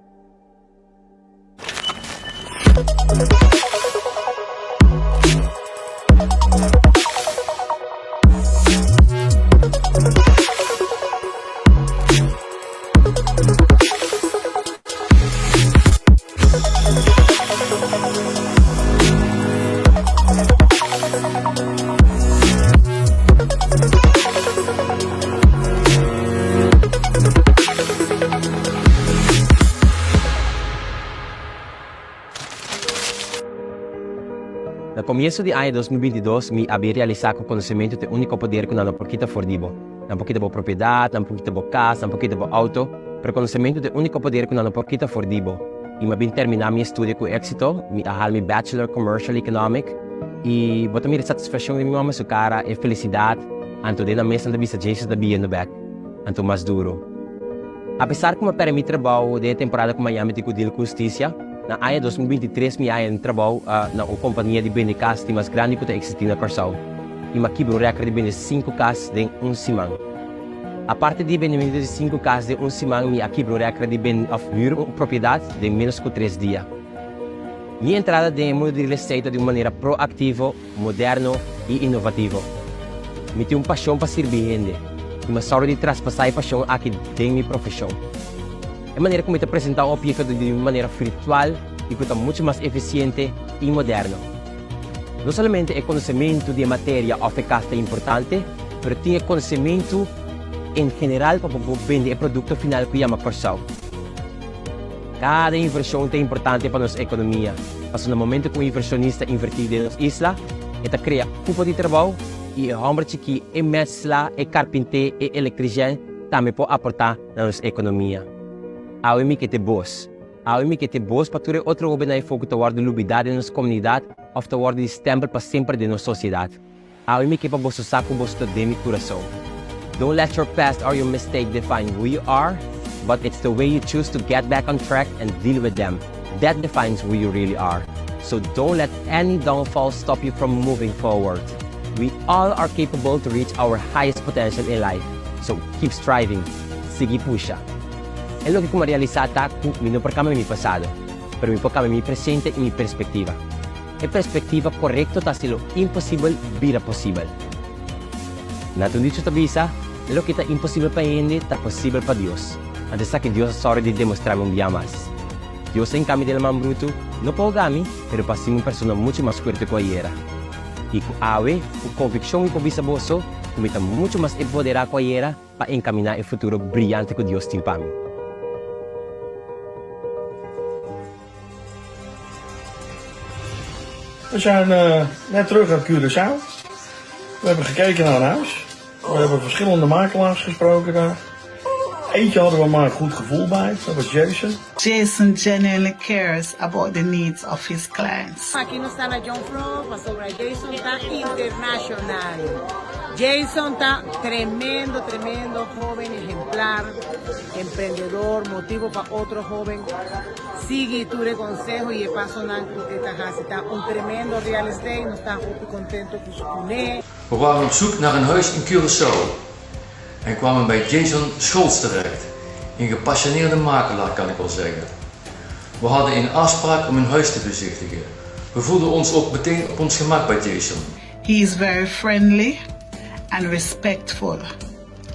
Komienso di aña 2022 mi a bin realisá ku konosementu ta e úniko poder ku nan no por kita for di bo. Nan por kita bo propiedat, nan por kita bo kas, nan por kita bo outo, pero konosementu ta e úniko poder ku nan no por kita for di bo. I mi a bin terminá mi estudio ku éksito, mi a hal mi Bachelor Commercial Economic i bo ta mira e satisfakshon den mi mama su kara, e felisidat, anto den nan mes nan ta bisa Jason ta biyendo bèk, anto mas duru. Apesar ku mi a pèrdè mi trabou den e temporada ku Miami tin ku deal ku hustisia, na aña 2023 mi a haña un trabou na un kompania di bende kas di mas grandi ku ta eksistí na Kòrsou i mi a kibra un rèkòrt di bende sinku kas den un siman. Aparte di e bendementu di sinku kas den un siman mi a kibra un rèkòrt di bende òf hür un propiedat den ménos ku tres dia. Mi entrada den e mundu di real estate ta di un manera proaktivo, moderno i inovativo. Mi tin un pashon pa sirbi hende i mi a sòru di traspasá e pashon aki den mi profeshon. E manera ku mi ta presentá un opieto ta di un manera virtual i ku ta muchu mas efisiente i moderno. No solamente e konosementu di e materia òf e kas ta importante, pero tin e konosementu en general pa bo por bende e produkto final ku yama Kòrsou. Kada invershon ta importante pa nos ekonomia, pasobra na momento ku un invershonista invertí den nos isla, e ta krea kupo di trabou i e hòmber chikí, e mèsla, e karpinté, e elektrishèn tambe por aportá na nos ekonomia. Awe mi ke te bos. Awe mi ke te bos pa tur e otro hóbennan ei for ku ta wòrdu lubidá den nos komunidat òf ta wòrdu di stèmpel pa semper den nos sosiedat. Awe mi ke pa boso sa ku boso ta den mi kurason. Don't let your past or your mistake define who you are, but it's the way you choose to get back on track and deal with them that defines who you really are. So don't let any downfall stop you from moving forward. We all are capable to reach our highest potential in life, so keep striving. Sigui pusha. E loke ku mi a realisá ta ku mi no por kambia mi pasado, pero mi por kambia mi presente i mi perspektiva. E perspektiva korekto ta hasi lo imposibel bira posibel. Nan ta un dicho ta bisa, E loke ta imposibel pa hende ta posibel pa Dios. Anto esaki Dios a sòru di demostrá mi un bia mas. Dios a hinká mi den laman brutu, no pa hogá mi, pero pa hasi mi un persona muchu mas fuerte ku ayera. I ku awe, ku konvikshon mi por bisa boso ku mi ta muchu mas empoderá ku ayera pa enkaminá e futuro briante ku Dios tin pa mi. We zijn net terug uit Curaçao. We hebben gekeken naar een huis. We hebben verschillende makelaars gesproken daar. Eentje hadden we maar een goed gevoel bij, dat was Jason. Jason genuinely cares about the needs of his clients. Aki nos ta na John Fro pasobra Jason ta internacional. Jason ta tremendo tremendo joven ejemplar, emprendedor, motibo pa otro joven sigui tur e conseho y e pasonan cu e ta haci. Ta un tremendo real estate, nos ta hopi contento cu su cune. We waren op zoek naar een huis in Curaçao en kwamen bij Jason Scholz terecht, een gepassioneerde makelaar kan ik wel zeggen. We hadden een afspraak om een huis te bezichtigen. We voelden ons ook meteen op ons gemak bij Jason. He is very friendly and respectful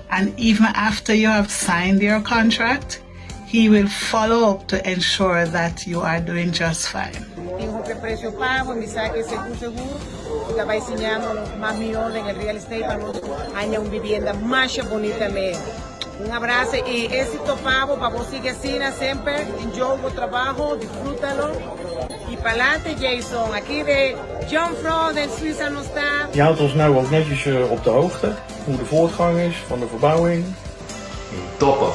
and even after you have signed your contract, he will follow up to ensure that you are doing just fine. Tin hopi aprecio pa bo, mi sa ke segur segur bo ta bai siña nos mas mihor den e real estate pa nos haña un bibienda masha bunita me. Un abrazo y exito pa bo, pa bo sigui asina semper, enjoy bo trabajo, disfrutalo y palante Jason, aki de John Fro den Suiza nos ta. Je houdt ons nou ook netjes op de hoogte hoe de voortgang is van de verbouwing. Een topper!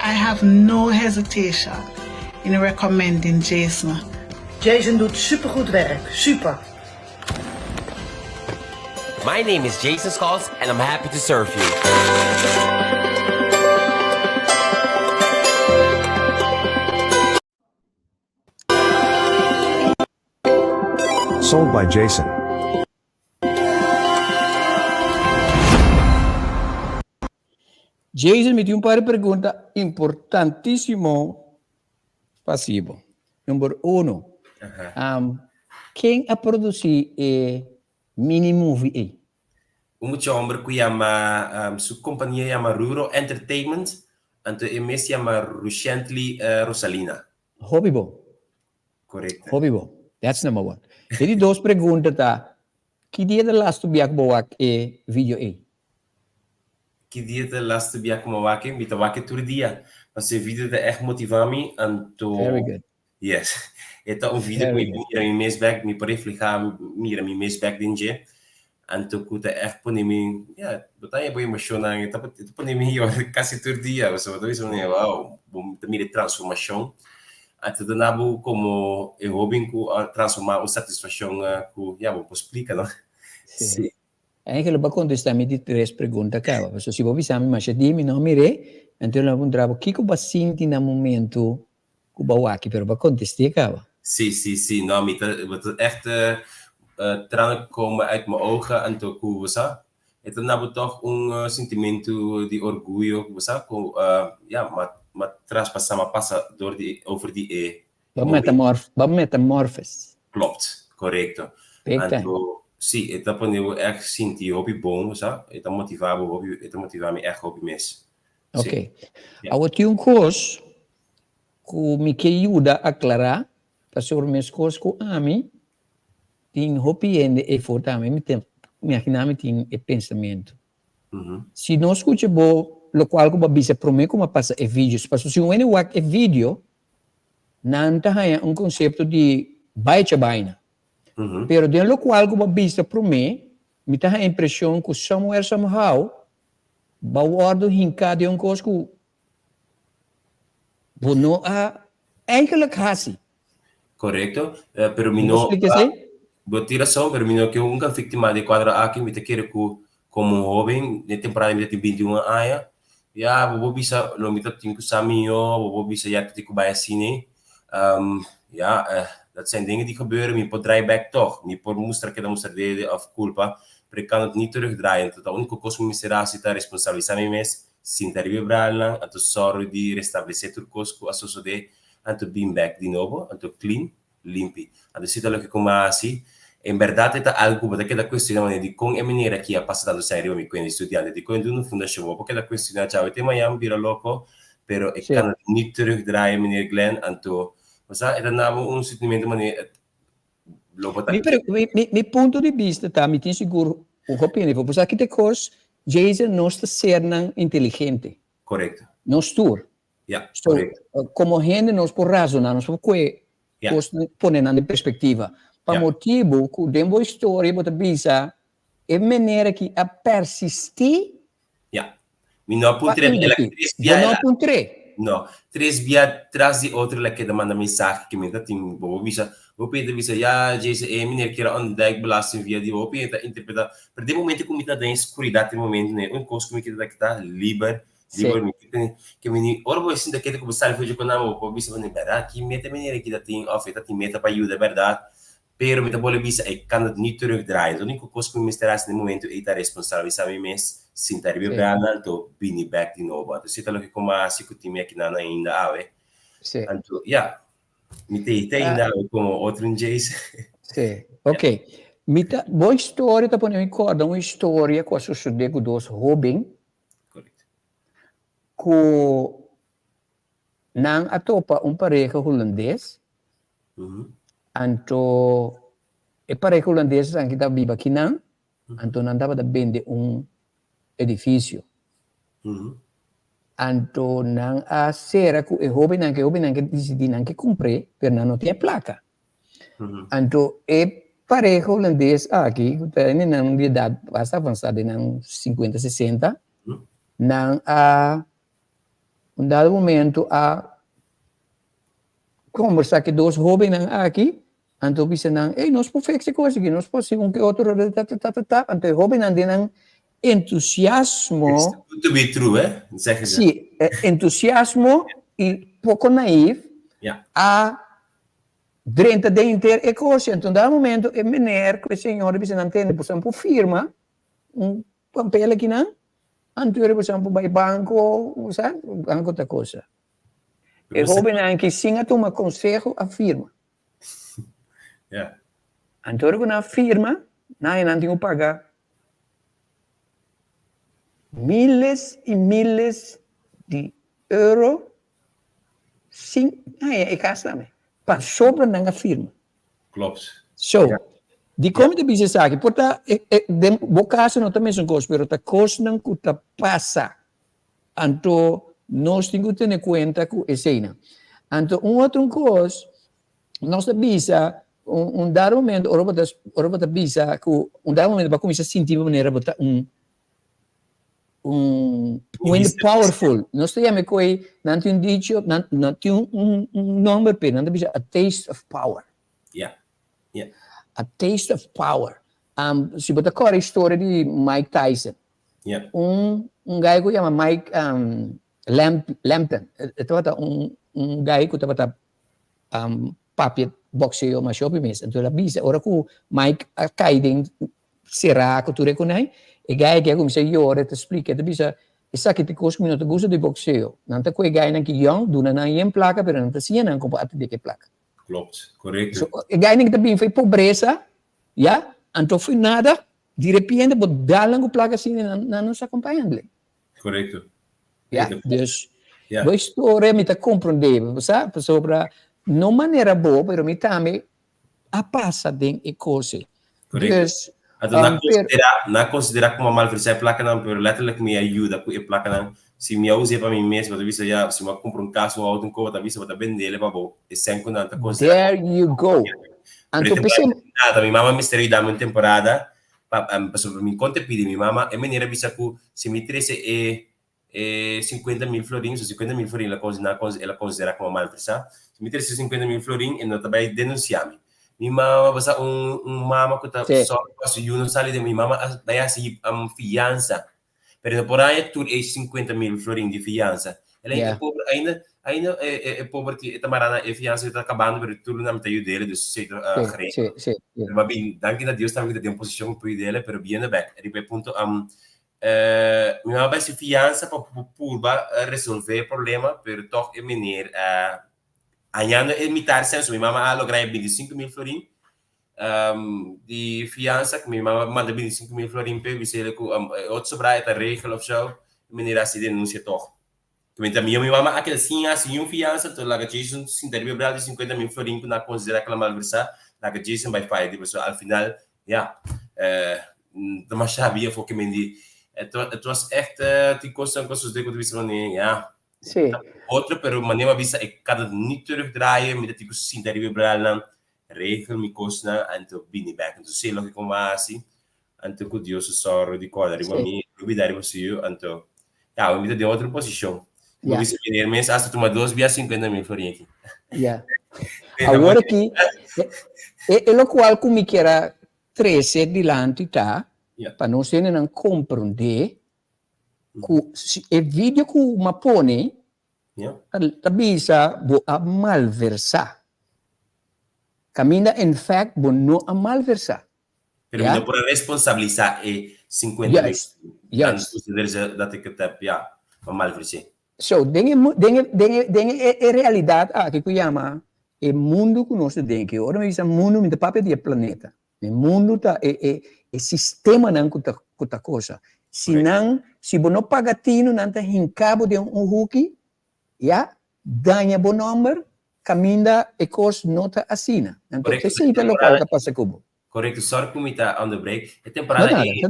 I have no hesitation in recommending Jason. Jason doet super goed werk, super! My name is Jason Scholz and I'm happy to serve you. Sold by Jason. Jason, mi tin un par di pregunta importantísimo pa hasi bo. Number uno, um, ken a produsí e mini movie ei? Un mucha homber ku yama, um, su kompania yama Ruro Entertainment, anto e mes yama Rushently Rosalina. Hopi bon. Korekto. Hopi bon. That's number one. E di dos pregunta ta, ki dia ta lastu bia ku bo wak e video ei? Ki dia ta lastu bia ku mi wak e? Mi ta wak e tur dia. Pasobra e video ta ègt motivá mi, anto Very good. Yes. E ta un video ku mi mira mi mes bek, mi por reflehá, mira mi mes bek den dje. Anto ku ta ègt pone mi, ya, bo ta haña bo emoshonnan, e ta e ta pone mi yora kasi tur dia. Pasobra bo ta bisa manera, wow, bo ta mira e transformashon. Anto ta duna bo komo e hóben ku a transformá un satisfakshon ku, ya, bo por splika, no? Sí. Eigenlijk bo a kontestá mi di tres pregunta kaba. Pasobra si bo bisa mi masha di mi no a mir'é, anto lo a puntra bo kiko bo a sinti na momento ku bo a wak, pero bo a kontest'é kaba. Sí, sí, sí. No, mi ta, bo ta echt tranen komen uit mijn ogen anto ku bo sa, e ta duna bo tòg un sintimentu di orguyo ku bo sa ku ya, m'a m'a traspasá, m'a pasa dor di over di e Bo metamorf, bo metamorfes. Klopt, korekto. Big time. Anto, sí, e ta pone bo ègt sinti hopi bon, bo sa, e ta motivá bo hopi, e ta motivá mi ègt hopi mes. Sí. Ok. Awor tin un kos ku mi ke yuda aklará, pasobra meskos ku ami, tin hopi hende eifor tambe, mi ta imaginá mi tin e pensamentu. Si no skucha bo lokual ku bo a bisa promé ku bo a pasa e video, pasobra si un hende wak e video, nan ta haña un konsepto di bai echa baina. Pero den lokual ku bo a bisa promé, mi ta haña impreshon ku somewhere somehow bo a wòrdu hinká den un kos ku bo no a eigenlijk hasi. Korekto, pero mi no. Explika esei? Bo tin rason, pero mi no ke un víktima di kuadro aki. Mi ta kere ku komo hóben, den temporada mi ta tin 21 aña, ya bo por bisa lo mi ta tin ku sa mihó, bo por bisa ya ta tin ku bai asina. Ya, dat zijn dingen die gebeuren, mi por draai bek tòg, mi por mustra keda mustra dede òf kulpa, pero ik kan het niet terugdraaien. Ta úniko kos ku mi mester hasi ta responsabilisá mi mes, sinta riba e bralnan, anto sòru di restablesé tur kos ku a sosodé, anto bin bek di nobo, anto clean, limpi. Anto si ta loke ku mi a hasi, en bèrdat e ta algu ku bo ta keda kuestioná manera dikon e manera aki a pasa tantu serio riba mi kuenta di studiante, dikon e duna un fundashon, bo por keda kuestioná djawe te mañan bira loko, pero e kan niet terugdraaien meneer Glenn, anto bo sa e ta na bo un sentimiento manera lo bo ta. Mi mi mi mi punto di bista ta mi tin sigur un hopi hende por sa ki ta e kos, Jason nos ta sernan inteligente. Korekto. Nos tur. Ja, So, komo hende nos por razoná, nos por kue kosnan pone nan den perspektiva. Pa motibu ku den bo historia bo ta bisa e manera ki a persistí. Ja. Mi no a puntr'é, el a tres bia. Bo no a puntr'é? No. Tres bia tras di otro el a keda manda mensahe ku mi ta tin bo por bisa, bo por ta bisa ya Jason e meneer kier a ontdek belasting via di bo por ta interpretá. Pero den momento ku mi ta den skuridat den momento un kos ku mi keda ta kita liber Liber mi ke mi ora bo sinta kete ku bo sali for dje konami bo por bisa bo bèrdat ki meta manera ki ta tin òf e ta tin meta pa yuda bèrdat pero mi ta bole bisa e kan dat niet terugdraaien e úniko kos ku mi mester hasi na e momentu ei ta responsabilisá mi mes sinta riba e branda anto bini bèk di nobo anto esei ta loke ku mi a hasi ku tin mi akinan ainda awe anto ya mi ta hita ainda awe komo otro un Jason. Sí, ok. Mi ta, bo historia ta pone mi kòrda un historia ku a sosodé ku dos hóben Ku nan a topa un pareha hulandes, anto e pareha hulandes esaki ta biba akinan, anto nan tabata bende un edifisio. Anto nan a sera ku e hóbennan, ku e hóbennan ke disidí nan ke kumpr'é, pero nan no tin e plaka. Anto e pareha hulandes aki, ku ta nan di edat basta avansá, den nan sinkuenta, sesenta, nan a un dado momento a kombersá ku e dos hóbennan aki, anto bisa nan, ey, nos por fix e kos aki, nos por hasi un ke otro, ta-ta-ta-ta-ta, anto e hóbennan den nan entusiasmo. It's too good to be true, eh? Zeggen ze. Sí, entusiasmo i poko naïef, a drenta den henter e kos. Anto un dado momento e meneer ku e señora bisa nan tende boso por firma un papel akinan, anto ora boso por bai banko, bo sa, banko ta cosa. E hobennan ki sin a tuma konseho a firma. Anto ora ku nan a firma, nan e nan tin ku paga miles i miles di euro sin haña e kas tambe, pasobra nan a firma. Klopt. So, dikon mi ta bisa esaki? Por ta den bo kaso no ta mesun kos, pero ta kosnan ku ta pasa. Anto nos tin ku tene kuenta ku eseinan. Anto un otro kos. Nos ta bisa un un dado momento ora bo ta ora bo ta bisa ku un dado momento bo a kuminsá sinti bo manera bo ta un un un hende powerful. Nos ta yama e koe, nan tin un dicho, nan nan tin un un un nomber p'e, nan ta bisa a taste of power. Ja, ja. A taste of power. Um, si bo ta kòrda e historia di Mike Tyson. Ja. Un un guy ku yama Mike um, Lamp Lampton, e tabata un un guy ku tabata um, papia boxeo masha hopi mes. Anto el a bisa, ora ku Mike a kai den será ku tur e kunai, e guy aki a kuminsá yora, e ta splika, e ta bisa, esaki ta e kos ku mi no ta gusta di boxeo. Nan ta ku e guynan ki yòn, duna nan yen plaka, pero nan ta siña nan kon pa atendé ku e plaka. Klopt, korekto. So, e guynan ki ta bin for e pobresa, ya, anto for nada, di repente bo dal nan ku plaka asina, nan nan no sa kon pa handle. Korekto. Ya, dus, bo historia mi ta komprondé, bo sa, pasobra no manera bo, pero mi tambe a pasa den e kos ei. Korekto. Dus, Anto na konsiderá, na konsiderá kuma malversá e plakanan, pero letterlijk mi a yuda ku e plakanan. Si mi a us'é pa mi mes, bo ta bisa ya, si mi a kumpra un kas, un outo, un koba, ta bisa bo ta bendele pa bo. E sèn ku nan ta konsiderá. There you go. Pero Anto e p'esei. temporada, mi mama mester yuda mi un temporada, pa, pasobra mi kon ta pidi mi mama, e manera bisa ku si mi trese e e 50.000 florin, so 50.000 florin el a el a konsiderá komo malversá, si mi trese 50.000 florin e no ta bai denunsiá mi. Mi mama basa un un mama ku ta sòru pa su yu no sali den, mi mama a bai hasi fiansa, pero no por haña tur e 50.000 florin di fiansa. El ainda pober, ainda ainda e e pober e ta mará na e fiansa ta kabando pero tur nan ta yud'é, dus esei ta geregeld. Pero ma bin danki na Dios tambe ku ta den un posishon ku por yud'é, pero biendo bèk riba e punto Mi mama bai su fiansa pa purba resolve e problema, pero toch e meneer hañando e mitar censo, mi mama a logra e 25.000 florin di fiansa, mi mama manda 25.000 florin p'e, bis'e ku e otro sobrá e ta regel of zo, e meneer a hasi denuncia toch. Mientras mi mi mama a keda sin hasi niun fiansa, to laga Jason sinta riba e bral di 50.000 florin ku nan a konsiderá ku el a malversá, laga Jason bai faya di pasobra al final, ya, demasiado bia for ke men di, het het was echt tin kosnan ku a sosodé ku ta bisa manera, ya, Sí. otro, pero manera mi a bisa e kan het niet terugdraaien, mi ta tin ku sinta riba e bralnan, regel mi kosnan, anto bini bèk. Anto si e loke ku mi a hasi, Anto ku Dios su sòru di kòrda riba mi, lubidá riba su yu, anto ya, awe mi ta den otro posishon. Mi bisa meneer mes hasta tuma dos bia 50.000 florin aki. Ya. Awor aki, e lokual ku mi kier a trese dilanti ta, pa nos hendenan komprondé ku e video ku mi a pone ta bisa bo a malversá. Kaminda en fact bo no a malversá. Pero mi no por a responsabilisá e 50 mil. Juist. Dan consideer ze dat ik het heb, ja, ma malversé. So, den e, den e, den e, den e, e realidat aki ku yama e mundu ku nos ta den aki. Ora mi bisa mundu, mi ta papia di e planeta. E mundu ta e, e, e sistemanan ku ta, ku ta kosa. Si nan, si bo no paga tinu, nan ta hinka bo den un huki, ya, daña bo nòmber, Caminda e cos no ta asina. Anto esey ta locual ta pasa cu bo. Correcto, sorry cu mi ta onderbreek. E temporada ey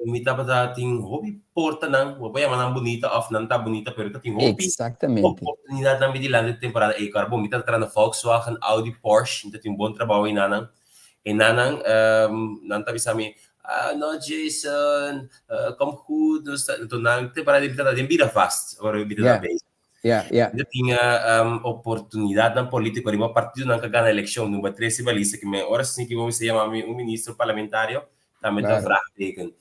mi tabata tin hopi portanan, bo por yama nan bunita of nan ta bunita pero ta tin hopi oportunidadnan mi dilanti e temporada ey. Bo mi ta traha na Volkswagen, Audi, Porsche, mi ta tin un bon trabao eynanan. Eynanan nan ta bisa mi, ah no Jason, kom goed, anto nan temporada ey mi ta den bira vast ora mi ta bezig. Ja, ja. Yo tin oportunidadnan politico riba partidonan ka gana eleccion number 3 riba lista ki men ora sin ki bo mester yama mi un ministro parlamentario tambe ta vraagteken.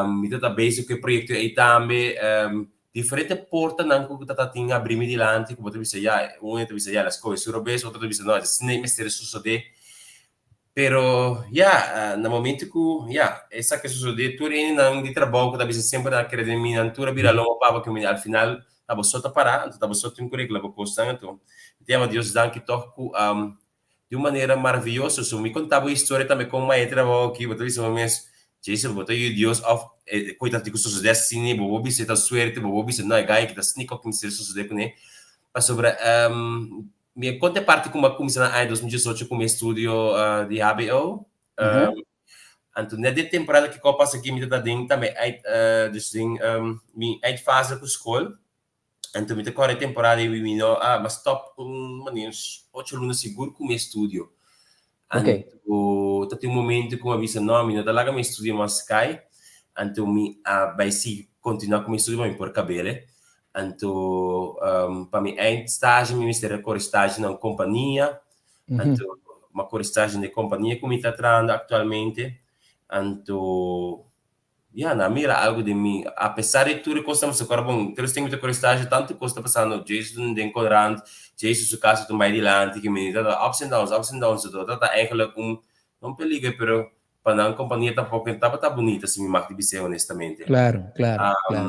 Mi ta ta bezig ku e proyecto ei tambe. Diferente portanan ku ta ta tin abri mi dilanti ku bo ta bisa ya, un ta bisa ya las koe su robes, otro ta bisa no, esei mester sosode. Pero ya, na momento ku ya, esaki a sosodé, tur hendenan di trabou ku ta bisa semper nan a kere den mi, nan tur a bira lomba paba ku mi. Al final ta bo so ta pará, anto ta bo so tin ku regla bo kosnan. Anto mi ta yama Dios danki tòg ku di un manera maravioso. So mi konta bo historia tambe kon mi a trabou aki, bo ta bisa bo mes, Jason, bo ta yu Dios òf e koe ta tin ku sosodé asina, bo por bisa e ta suerte, bo por bisa no e gai aki ta sneak òf mester sosodé kuné. Pasobra Mi a konta e parti ku mi a kuminsá na aña 2018 ku mi estudio di HBO. Anto net den temporada ku a pasa aki mi ta den tambe eind, dus den mi eindfase ku skol. Anto mi ta kòrda e temporada ei mi no a m'a stòp un manera ocho luna sigur ku mi estudio. Anto ta tin un momento ku mi a bisa no mi no ta laga mi estudio mas kai, anto mi a bai sigui kontinuá ku mi estudio pa mi por kab'el. Anto pa mi eindstage mi mester a kore stage na un kompania, anto mi a kore stage na e kompania ku mi ta trahando aktualmente, anto Ya, nan a mira algo den mi. Apesar di tur e kosnan ku ta bon, tur esnan ku ta kore stage, tantu kos ta pasando, Jason den Konrand, Jason su kaso ta bai dilanti, ke mi ta ups and downs, ups and downs, ta ta eigenlijk un, no un peliger, pero pa nan kompania tampoko no tabata bunita, si mi mag di bis'é honestamente. Claro, claro, claro.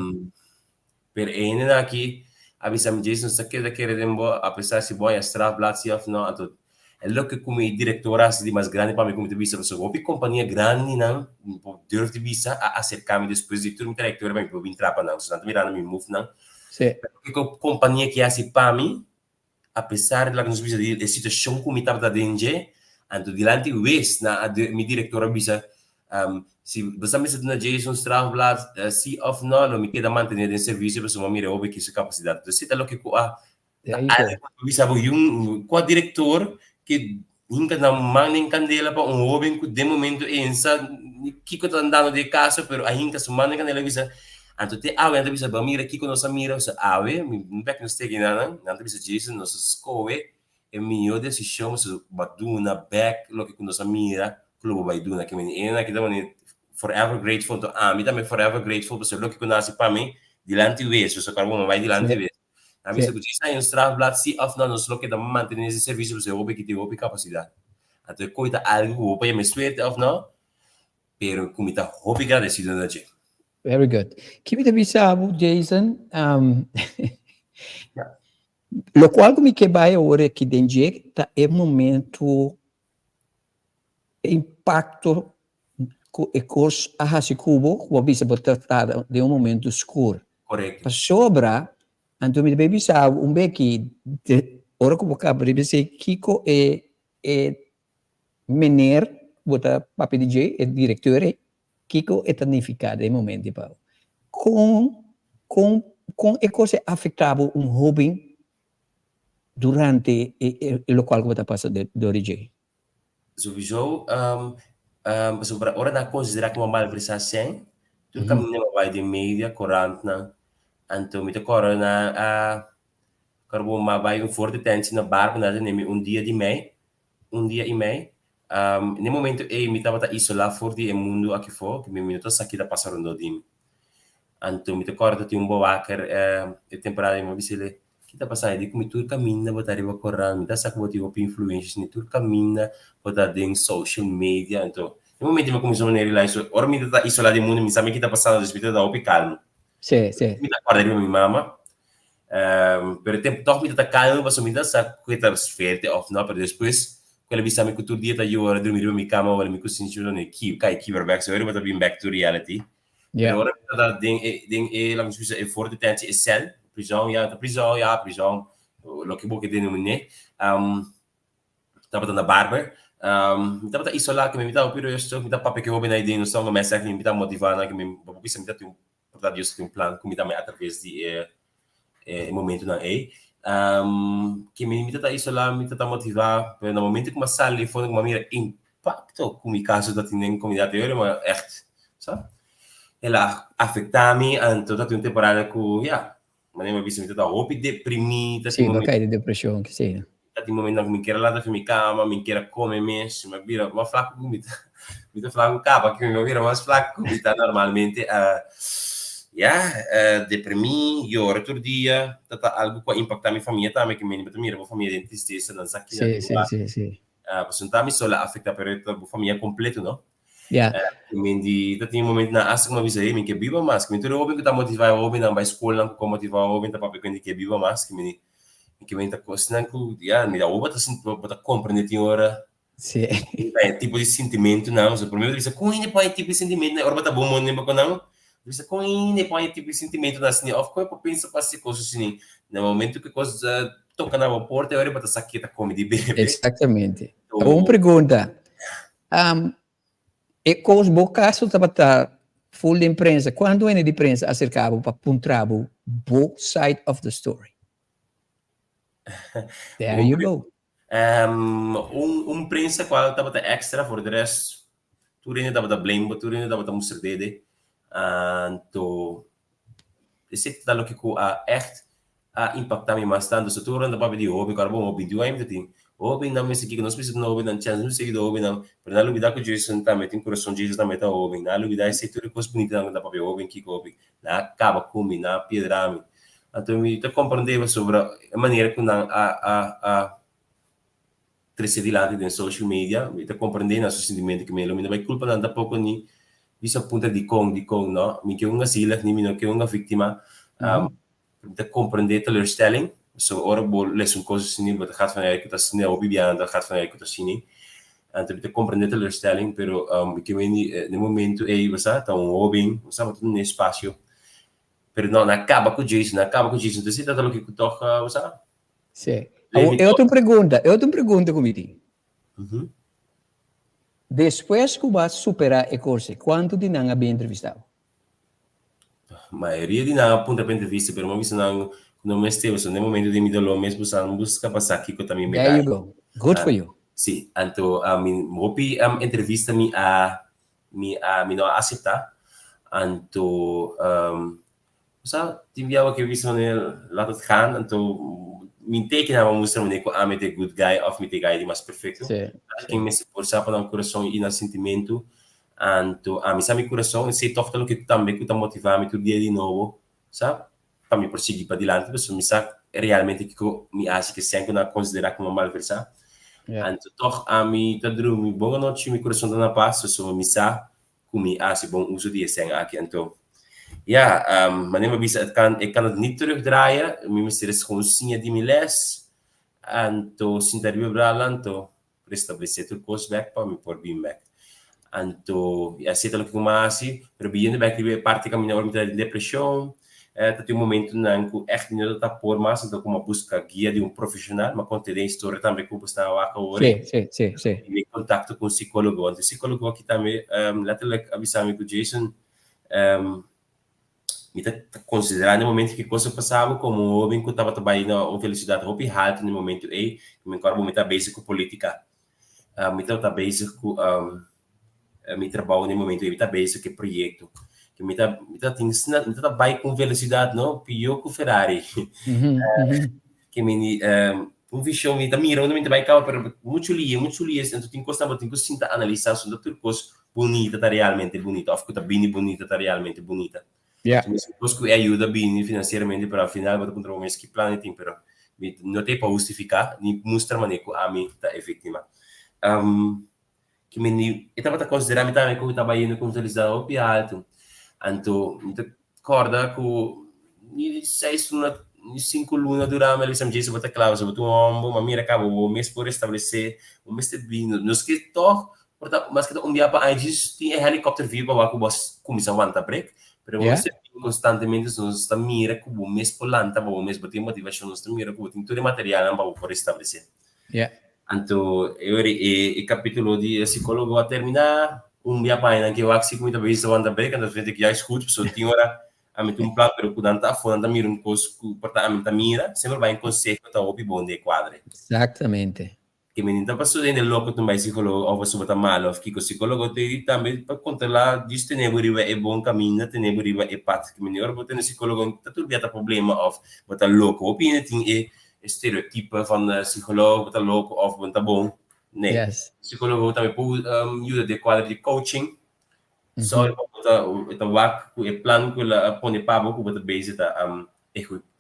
Pero e hendenan aki a bisa mi, Jason, nos ta keda kere den bo, apesar si bo haña strafblad si of no. Anto, e loke ku mi direktor a hasi di mas grandi pa mi ku mi ta bisa, pasobra hopi kompania grandinan, mi por durf di bisa, a aserká mi despues di tur mi trayektoria pa mi por bin traha pa nan. So nan ta mirando mi movenan. Pero loke ku kompania ki hasi pa mi, Apesar di loke nos bisa di e situashon ku mi tabata den dje, anto dilanti wes nan a mi direktor a bisa, si bo sa mester duna Jason strafblad si òf nò, lo mi keda mantené den servisio pasobra mi mira hopi ki su kapasidat. Entonces ta loke ku a ta algu ku mi bisa bo yun kua direktor ke hinka nan man den kandela pa un hoben ku den momento ei no sa kiko ta andando den e kaso pero a hinka su man den kandela a bisa anto te awe nan ta bisa bo a mira kiko nos a mira so awe mi no bek nos teki nan nan ta bisa Jesus nos a skohe e mihó desishon pasobra bo a duna bek loke ku nos a mira ku lo bo bai duna ke meni e nan kita mani forever grateful anto ami tambe forever grateful pasobra loke ku nan hasi pa mi dilanti wes pasobra bo bai dilanti wes. A bisa ku djis hay un strafblad si òf no nos lo keda mantené ese servisio pasobra hopi ki tin hopi kapasidat. Anto e koi ta algu ku bo por yama e suerte òf no, pero ku mi ta hopi gradesido na dje. Very good. Ki mi ta bisa bo, Jason, lokual ku mi ke bai awor aki den dje ta e momento E impakto ku e kos a hasi ku bo, ku bo a bisa bo ta ta den un momentu skur. Korekto. Pasobra, anto mi ta bay bisa bo un beki, ora ku bo kaba riba esei, kiko e e meneer ku bo ta papia di dje, e direkteur ei, kiko e ta nifiká den e momento ei pa bo? Kon kon kon e kos ei afektá bo un hóben durante e lokual ku bo ta pasa dor di dje? Souwisou, pasobra ora nan a konsiderá komo malversasien, tur kaminda nan a bai den media, korantnan. Anto mi ta kòrda nan a kòrda bo a bai un for detentie na Barber, nan a tene mi un dia di mei, un dia i mei. Na e momento ei mi tabata isolá for di e mundu aki afó, mi no ta sa ki ta pasa rondó di mi. Anto mi ta kòrda tin un bowaker e temporada ei mi a bis'el, Ki ta pasa? E di ku mi tur kaminda bo ta riba koran, mi ta sa ku bo tin hopi influensha ni tur kaminda bo ta den social media. Anto e momento mi a kuminsá manera realize so ora mi ta isolá di mundu mi sa mi ki ta pasando dus mi ta hopi kalmu. Sí, sí. Mi ta kòrda riba mi mama, pero e tempu tòg mi ta ta kalmu pasobra mi ta sa ku e ta fuerte òf no, pero despues ku el a bisa mi ku tur dia ta yora drumi riba mi kama ora mi ku sinti mi kai kibra bèk so ora bo ta bin back to reality. Yeah. Pero ora mi ta den e, den e, laat me bisa, e voor detentie, e cel, prison, ja, ta prison, ja, prison, loke bo ke denominé, um, tabata na Barber, um, mi tabata isolá, ke mi mi tabata hopi rustig, mi ta papia ke hobennan ei den, nos tabata mester aki, mi ta motivá nan, ke mi, bo bisa mi ta tin un, por ta Dios tin un plan ku mi tambe atraves di e, e momentonan ei. Um, ke mi mi ta isolá, mi ta motivá, pero na momento ku mi a sali afó, ku mi a mira impakto ku mi kaso ta tin den komunidat, e ora mi a ègt, sa? El a afektá mi, anto ta tin un temporada ku, ya, manera mi a bisa mi ta ta hopi deprimí, ta Sí, tin bo a momento kai den depreshon, sí. ta tin momentonan ku mi kier a lanta fi mi kama, mi kier a kome mes, mi a bira mas flaku ku mi ta, mi ta flaku kaba ku mi a bira mas flaku ku mi ta normalmente. Ya, deprimí, yora tur dia, ta ta algu ku a impaktá mi famia tambe, ke mi bo ta mira bo famia den tristesa, nan sa kina Sí, sí, ta sí, sí. Pasobra no ta mi sol a afektá, pero e ta bo famia kompleto, no? Ya. Mi di ta tin momento nan hasta ku mi a bisa hey mi ke biba mas, mi tur e hoben ku ta motivá e hobennan bai skolnan ku motivá e hoben ta papia ku hende ke biba mas, mi di mi ke menta kosnan ku ya mi awor bo ta sinti bo ta komprende tin ora Sí. e tipo di sintimentunan, pasobra promé bo ta bisa kon hende por haña e tipo di sintimentunan ora bo ta bon mondi pa ku nan, bo ta bisa kon hende por haña e tipo di sintimentunan asina òf kon e por pensa pa hasi kos asina, na momento ku e kos toka na bo porta e ora bo ta sa ke ta kome di bebe. Exactamente. Un pregunta, Um, e kos bo kaso tabata full den prensa. Kuantu hende di prensa a aserka bo pa puntra bo? bo side of the story. There you go. Um, un, un prensa cual tabata extra, voor de rest, tur hende tabata blame, tur hende tabata mustra dede. Anto, esey ta loke cu a echt a impacta mi mas tanto. So tur hende papia di hoben, cu ora bo 21 aña mi ta tin. Hobennan mester kiko, nos mester duna hobennan chance, nos mester yuda hobennan. Pero nan lubida cu Jason tambe tin curason, Jason tambe ta hoben. Nan lubida esey tur e cos bunitanan cu ta papia hoben kiko hoben. Nan a caba cu mi, nan a piedra mi. Anto mi ta comprende pasobra e manera cu nan a a a trece dilanti den social media, mi ta comprende nan su sentimento cu mi lo mi no bay culpa nan tampoco ni bisa puntra dicon dicon no. Mi ke un zielig ni mi no ke un victima. Mi ta comprende teleurstelling, so ora bo lesa un cos asina bo ta gaat van ey cu ta asina hopi biaha ta gaat van ey cu ta asina. Anto mi ta comprende teleurstelling pero mi ke meni den momento ey bo sa ta un hoben bo sa bo ta duna espacio pero no nan a caba cu Jason nan a caba cu Jason entonces ta loke cu toch bo sa. Si. Awor e otro pregunta e otro pregunta cu mi tin. Despues cu bo a supera e cos ey cuanto di nan a bin entrevista bo? Mayoria di nan a puntra pa entrevista, pero mi a bisa nan ku no mester, pasobra den momento di mi doló mes bo sa buska pa sa kiko ta mi There medaya. you go. Good for you. Sí, anto mi hopi entrevista mi a mi a mi no a aseptá. Anto bo sa tin biaha ke bisa manera laat het gaan, anto mi teken nan a mustra manera ku ami ta e good guy òf mi ta e guy di mas perfekto. Sí, Kada sí. ken mester por sa pa nan kurason i nan sintimentu. Anto ami sa mi kurason, esei tòg ta loke tambe ku ta motivá mi tur dia di nobo, sa, pa mi por sigui padilanti, pasobra mi sa realmente kiko mi hasi ke sèn ku nan a konsiderá komo malversá. Anto tòg ami ta drumi bon anochi, mi kurason ta na pas, pasobra mi sa ku mi hasi bon uso di e sèn aki. Anto, ya, manera mi a bisa, et kan, ik kan het niet terugdraaien, mi mester es gewoon siña di mi lès, anto sinta riba e brala, anto restablesé tur kos bèk pa mi por bin bèk. Anto, i así ta loke ku mi a hasi, pero biniendo bèk riba e parti kaminda ora mi ta den depreshon, ta tin un momentunan ku ègt mi no ta por mas, anto ku mi a buska guia di un profeshonal, mi a konta den historia tambe ku bo sta wak awor. Sí, sí, sí, sí. Mi kontakto ku un sikólogo, anto e sikólogo aki tambe lèterlik a bisa mi ku Jason, Mi ta konsiderá na e momento ki kos a pasa bo komo un hóben ku tabata bai na un velosidat hopi haltu na e momento ei, mi kòrda bo mi ta bezig ku polítika, mi tabata bezig ku mi trabou na e momento ei, mi ta bezig ku e proyekto, ku mi ta mi ta tin mi ta bai ku un velosidat no pió ku Ferrari. Ke mi un vishon mi ta mira unda mi ta bai kaba pero muchu lie muchu lie anto tin kosnan bo tin ku sinta analisa si no tur kos bunita ta realmente bunita of ku ta bini bunita ta realmente bunita. So kos ku e ayuda bini finansieramente pero al final bo ta puntra bo mes ki plan e tin pero mi no ta e pa hustifiká ni mustra manera ku ami ta e víktima. Ki mi ni e tabata konsiderá mi tambe ku mi tabata yendo ku un felisidad hopi altu. Anto mi ta kòrda ku ni seis luna ni sinku luna durá mi a bisa mi Jason bo ta kla pasobra bo ta un hòmber ma mira kaba bo mes por establesé bo mester bini nos ke tòg por ta maske ta un bia pa aña djis tin e helicopter view pa wak ku bo a kuminsá wanta brek pero bo mester bini konstantemente so nos ta mira ku bo mes por lanta pa bo mes bo tin motivashon nos ta mira ku bo tin tur e materialnan pa bo por establesé. Anto e ora e e capítulo di e psicólogo a terminá, un bia pa nan ke wak si ku mi ta bezig ta wanta break, anto vind ik juist goed, pasobra tin ora ami tin un plan pero ku nan ta afó nan ta mira un kos ku por ta ami ta mira, semper bai un konseho ta hopi bon den e kuadre. Exactamente. Ke mi no ta pasobra hende loko tin bai psicólogo òf pasobra ta malo òf kiko, psicólogo ta di tambe pa kontrolá djis tene bo riba e bon kaminda, tene bo riba e pad. Ke mi ora bo tene psicólogo ta tur bia ta problema òf bo ta loko. Hopi hende tin e E stereotype van psicoloog bo ta loco of bo no ta bon. Nee. Yes. Psicologo tambe por yuda den cuadro di coaching. Sorry pa bo ta e ta wak ku e plan ku el a pone pa bo ku bo ta bezig ta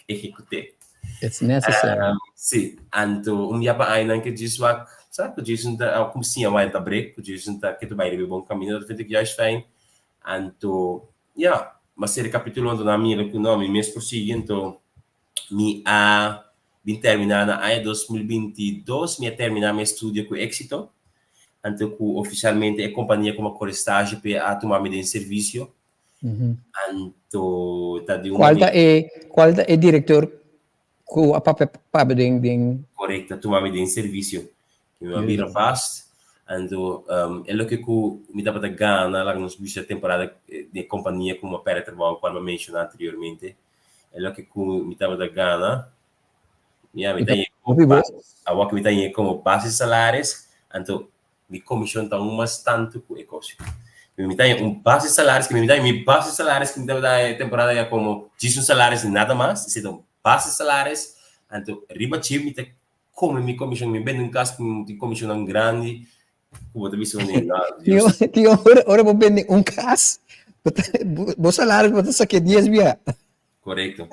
ehecute. It's necessary. Si. Anto un bia pa añanan ke djis wak sa ku djis un ta ku siña wak ta break ku djis un ta ke ta bai riba e bon camino dat vind ik juist fijn. Anto ya, ma seri capitulo anto nan a mira ku no mi mes por sigui anto Mi a bin terminá na aña 2022, mi a terminá mi estudio ku éksito, anto ku ofisialmente e kompania ku mi a kore stage p'e a tuma mi den servisio. Anto ta di un Kual ta e kual ta e direktor ku a papia pa bo den den? Korekto, a tuma mi den servisio. Mi a bira vast, anto e loke ku mi tabata gana laga nos bisa temporada den e kompania ku mi a pèrdè trabou kual mi a menshoná anteriormente. E loke ku mi tabata gana, ya, mi Ta ta yega hopi bo. Awor ku mi ta yega komo base salaris, anto mi komishon ta un mas tantu ku e kos. Mi ta un base salaris, mi ta mi base salaris ku mi tabata e temporada ya komo djis un salaris nada mas, esei ta un base salaris, anto riba dje mi ta kome mi komishon, mi bende un kas ku mi tin komishonnan grandi, ku bo ta bisa wanneer na Tio, Dios. tio, ora, ora bo bende un kas, bo ta, bo, bo salaris bo ta saké dies bia. Korekto.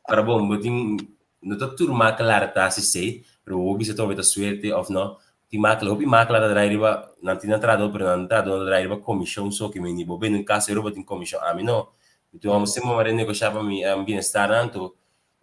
Pero bon, bo tin, no ta tur makelaar ta hasi esei, pero bo bisa tobe ta suerte òf no. Tin makelaar, hopi makelaar ta draai riba, nan tin nan trahadó, pero nan trahadó ta draai riba komishon so, ke meni bo bende un kas ero bo tin komishon. Ami no. Mi tin un hòmber semper m'a renegoshá pa mi bienestar anto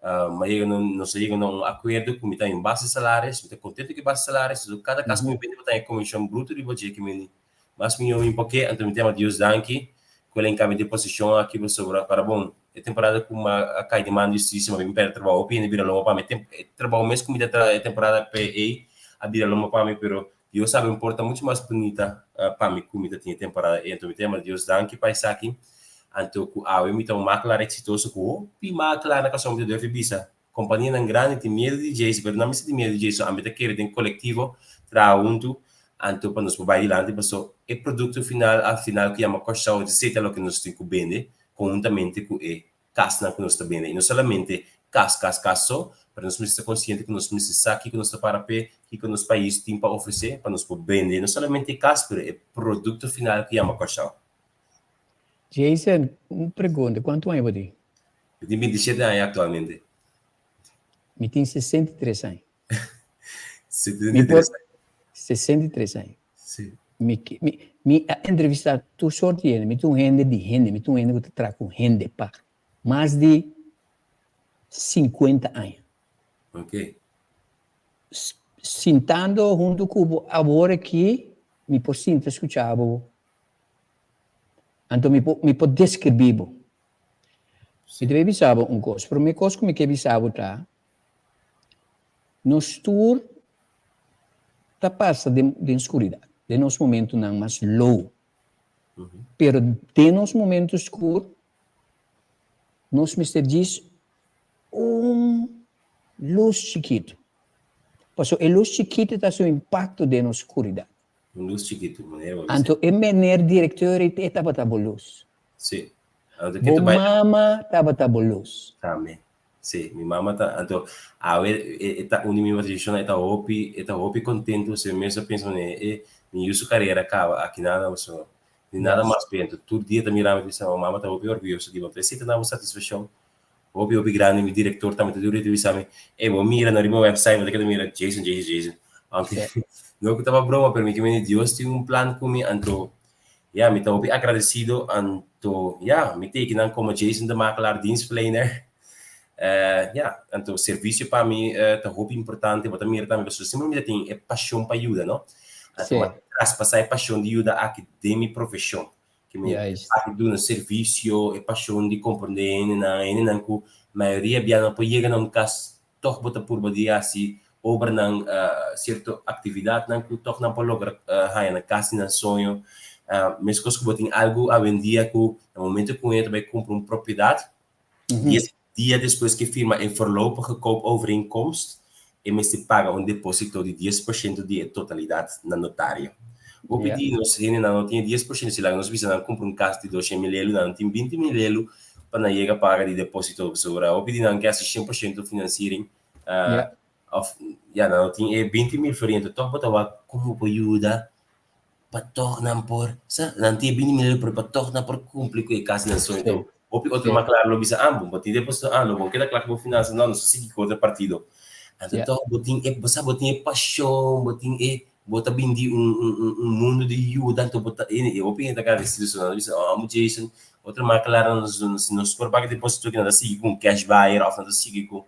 m'a yega na un, nos a yega na un akuerdo ku mi ta un base salaris, mi ta kontento ku e base salaris, so kada kas ku mi bende bo ta haña komishon bruto riba dje, ke meni Mas mihó mi pok'é, anto mi ta yama Dios danki ku el a hinka mi den posishon aki pasobra para bon e temporada ku mi a kai den man di hustisia mi a bin pèrdè trabou hopi hende bira lomba pa mi e trabou mes ku mi ta traha e temporada p'e ei a bira lomba pa mi pero Dios sabi un porta muchu mas bunita pa mi ku mi ta tin e temporada ei anto mi ta yama Dios danki pa esaki anto ku awe mi ta un makelaar eksitoso ku hopi makelaar na Kòrsou mi ta durf di bisa Kompanianan grandi tin miedu di djeis, pero nan mester tin miedu di djeis, so ami ta kere den kolektivo traha huntu anto pa nos por bai dilanti paso e produkto final al final ku yama Kòrsou ta seta loke nos tin ku bende konhuntamente ku e kasnan ku nos ta bende i no solamente kas kas kas so pero nos mester ta konsiente ku nos mester sa kiko nos ta para p'e kiko nos pais tin pa ofresé pa nos por bende no solamente e kas pero e produkto final ku yama Kòrsou. Jason, un pregunta, kuantu aña bo tin? Mi tin 27 aña aktualmente. Mi tin 63 aña. 63 aña. 63 aña. Sí. Mi, mi, mi a entrevistá tur soort di hende. Mi ta un hende di hende. Mi ta un hende ku ta traha ku hende pa mas di 50 aña. Ok. Sintando huntu ku bo awor aki, mi por sinta skucha bo. Anto mi por, mi por deskribí bo. Mi ta bay bisa bo un kos. Promé kos ku mi ke bisa bo ta, nos tur ta pasa den den skuridat, den nos momentunan mas low. Pero den nos momento skur, nos mester djis un lus chikitu. Pasobra e lus chikitu ta hasi un impakto den nos skuridat. Un lus chikitu, manera bo bisa. Anto e meneer directeur ei tabata bo lus. Sí. Anto Bo ke ta bai. mama tabata bo lus. Tambe. Sí, mi mama ta, anto awe e ta un di mi motivacionnan, e ta hopi, e ta hopi contento, pasobra e mes a pensa manera e mi yu su carera a caba aki nada pasobra ni nada mas p'e, anto tur dia ta mira mi ta bisa mama ta hopi orguyoso di bo, anto esei ta na bo satisfaccion hopi hopi grandi, mi director tambe ta dura ta bisa mi, ey bo mira no riba website bo ta keda mira Jason Jason Jason, aunke no ku tabata broma pero mi ke mende Dios tin un plan ku mi anto ya mi ta hopi agradecido anto ya mi teki nan komo Jason de Makelaar dienstverlener ya anto servicio pa mi ta hopi importante bo ta mira tambe pasobra semper mi ta tin e pasion pa yuda no anto mi a traspasa e pasion di yuda aki den mi profesion ke mi aki duna servicio e pasion di comprende hendenan hendenan ku mayoria bia no por yega na un kas tòg bo ta purba di hasi obranan, sierto aktividatnan ku tòg nan por logra haña nan kas di nan soño. Meskos ku bo tin algu awendia ku na momento ku hende ta bai kumpra un propiedat, dies dia despues ku e firma e voorlopige koopovereenkomst, e mester paga un depósito di 10% di e totalidat na notario. Hopi di nos hendenan no tin e 10%, si laga nos bisa nan kumpra un kas di 200 mil elu, nan no tin 20 mil elu pa nan yega paga di deposito pasobra hopi di nan ke hasi 100% financiering of ya nan no tin e 20 mil florin enton tog bo ta wak como bo por yuda pa tog nan por sa nan tin e 20 mil pero pa tog nan por cumpli cu e cas di nan soño enton hopi otro makelaar lo bisa ah bo tin deposito ah lo bo keda kla cu bo finansa no nos ta sigui cu otro partido anto tog bo tin e bo sa bo tin e pasion bo tin e Bo ta bin di un un mundu di yuda anto bo ta e hopi hende ta agradecido so nan ta bisa oh amo Jason otro makelaar si nos por paga deposito nan ta sigui ku un cash buyer of nan ta sigui ku.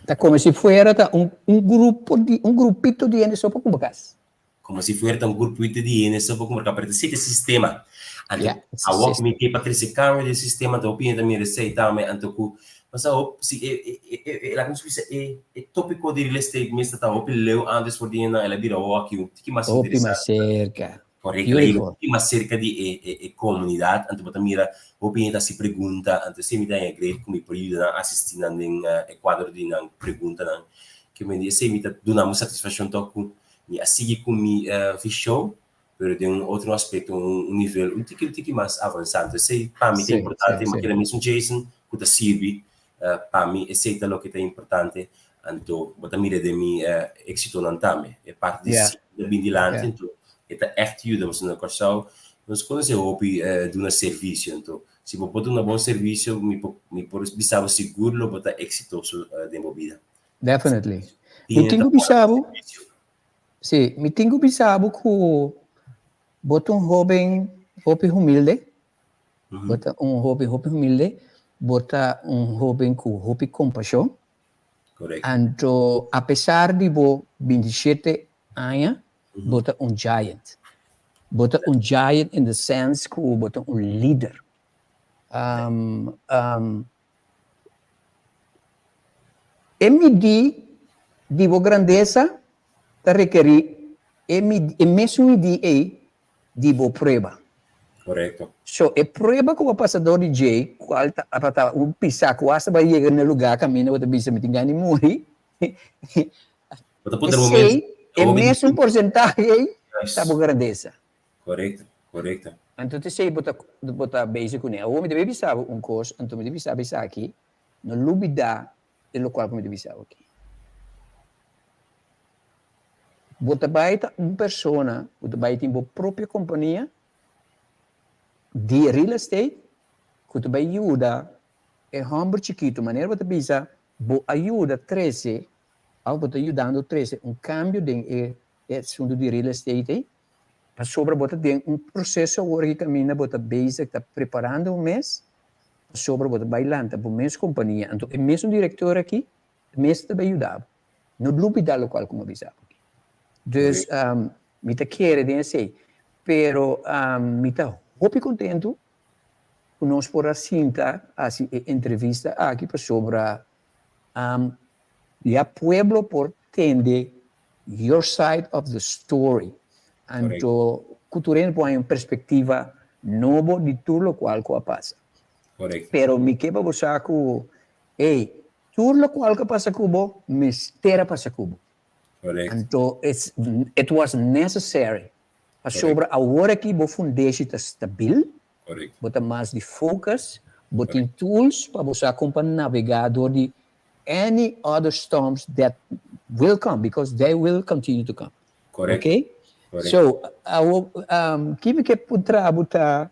Ta como si fuera ta un un grupo di un grupito di hende so pa kumpra kas. Como si fuera ta un grupito di hende so pa kumpra kas pero ta siti sistema anto awor ku mi ke pa trese cambio den sistema anto hopi hende ta mira esei tambe anto ku Pasobra hop si e e e e laga nos bisa e e tópiko di real estate mes ta ta hopi leu antes for di nan el a bira hoki un tiki mas Hopi mas interesante. serka. Correcto. Beautiful. E mas cerca di e, e, e comunidad, anto bo ta mira hopi hende ta hasi pregunta, anto esei mi ta haña great ku mi por yuda nan asisti nan den e kuadro di nan preguntanan. Ke men di esei mi ta duna mi satisfakshon tok ku mi a sigui ku mi vishon, pero den un otro aspekto, un un nivel un tiki un tiki mas avansá. Anto esei pa mi ta importante, mi keda mesun Jason ku ta sirbi Pa mi esei ta loke ta importante, anto bo ta mira den mi éksitonan tambe. E parti di sigui ta bin dilanti, anto e ta ègt yuda pasobra na Kòrsou nos konosé hopi duna servisio, anto si bo por duna bon servisio mi por mi por bisa bo sigur lo bo ta eksitoso den bo bida. Definitely. Mi tin ku bisa bo, si, mi tin ku bisa bo ku bo ta un hóben hopi humilde, Bo ta un hoben hopi humilde, bo ta un hoben ku hopi kompashon. Anto apesar di bo bintishete aña, bo ta un giant. Bo ta un giant in the sense ku bo ta un lider. E midí di bo grandesa ta rekerí e mesun midí ei di bo prueba. Korekto. So, e prueba ku bo pasa dor di dje, kual ta ta un pisá ku asta bo a yega na lugá kaminda bo ta bisa mi tin gana di muri, Bo ta puntra bo mes, esei, e mesun porsentahe ei ta bo grandesa. Korekto, korekto. Anto t'esei bo ta bo ta bezig kuné. Awor mi ta bay bisa bo un kos, anto mi ta bisa bo esaki, no lubidá e lokual ku mi ta bisa bo aki. Bo ta bai ta un persona ku ta bai tin bo propio kompania di real estate ku ta bai yuda e hòmber chikitu, manera bo ta bisa bo a yuda trese òf bo ta yudando trese un kambio den e asuntu di real estate ei, pasobra bo ta den un proseso awor aki kaminda bo ta bezig ta preparando bo mes pasobra bo ta bai lanta bo mes kompania, anto e mesun direktor aki mes ta bai yuda bo. No lubida locual cu mi a bisa bo aki. Dus mi ta kere den esey. Pero mi ta hopi contento cu nos por a sinta haci e entrevista aki pasobra ya pueblo por tende your side of the story. Anto cu tur hende por haña un perspectiva nobo di tur locual cu a pasa. Pero mi ke pa bo sa cu, ey, Tur lokual ku a pasa ku bo, mester a pasa ku bo. Anto it was necessary. Pasobra awor aki bo fundeshi ta stabil, bo ta mas di focus, bo tin tools pa bo sa kon pa navega dor di any other storms that will come, because they will continue to come. Okay? So, awor, ki mi ke puntra bo ta,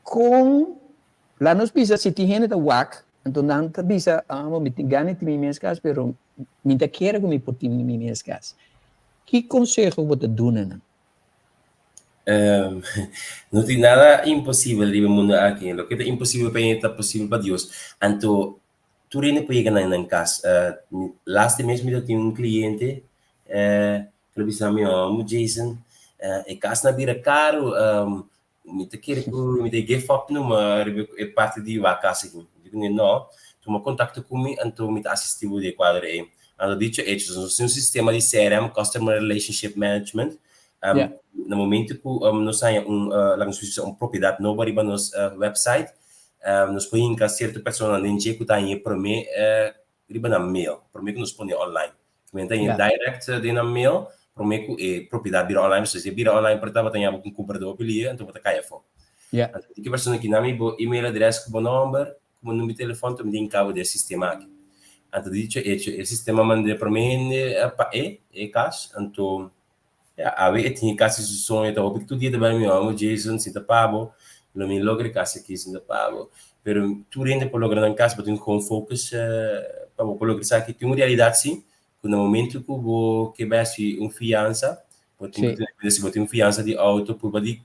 kon Laat nos bisa si tin hende ta wak, anto nan ta bisa, ah, bo mi tin gana di tin mi mes kas, pero mi ta kere ku mi por tin mi mes kas. Ki konseho bo ta duna nan? No tin nada imposibel riba e mundu aki. Loke ta imposibel pa hende ta posibel pa Dios. Anto tur hende por yega na nan kas. Laatste mes mi ta tin un kliente ku a bisa mi, oh, Jason, e kasnan a bira karu, Mi ta kere ku mi ta give up numa riba e parti di wak kas aki. Mi di kuné no, tuma kontakto ku mi anto mi ta asisti bo di e kuadro ei. Anto dicho hecho, nos tin un sistema di CRM, Customer Relationship Management, na momento ku nos haña un, laga nos bisa un propiedat nobo riba nos website, nos por hinka sierto personanan den dje ku ta haña e promé riba nan mail, promé ku nos pone online. Men ta haña direct den nan mail promé ku e propiedat bira online, pasobra si e bira online por tabata haña bo ku un kumpradó pilié, anto bo ta kai afó. Anto di ki persona ki nami bo email adrès ku bo nòmber, ku bo number di telefòn, tambe tin kabo den e sistema aki. Anto dicho hecho, e sistema mand'é promé hende pa e, e kas, anto Ya, awe e tin e kasi su soño ta hopi tur dia ta bai mi amo Jason si ta pa bo lo mi logra e kasi aki si ta pa bo pero tur hende por logra nan kas bo tin ku focus pa bo por logra esaki tin un realidat si ku na momento ku bo ke bai hasi un fiansa bo tin ku tene kuenta si bo tin un fiansa di outo purba di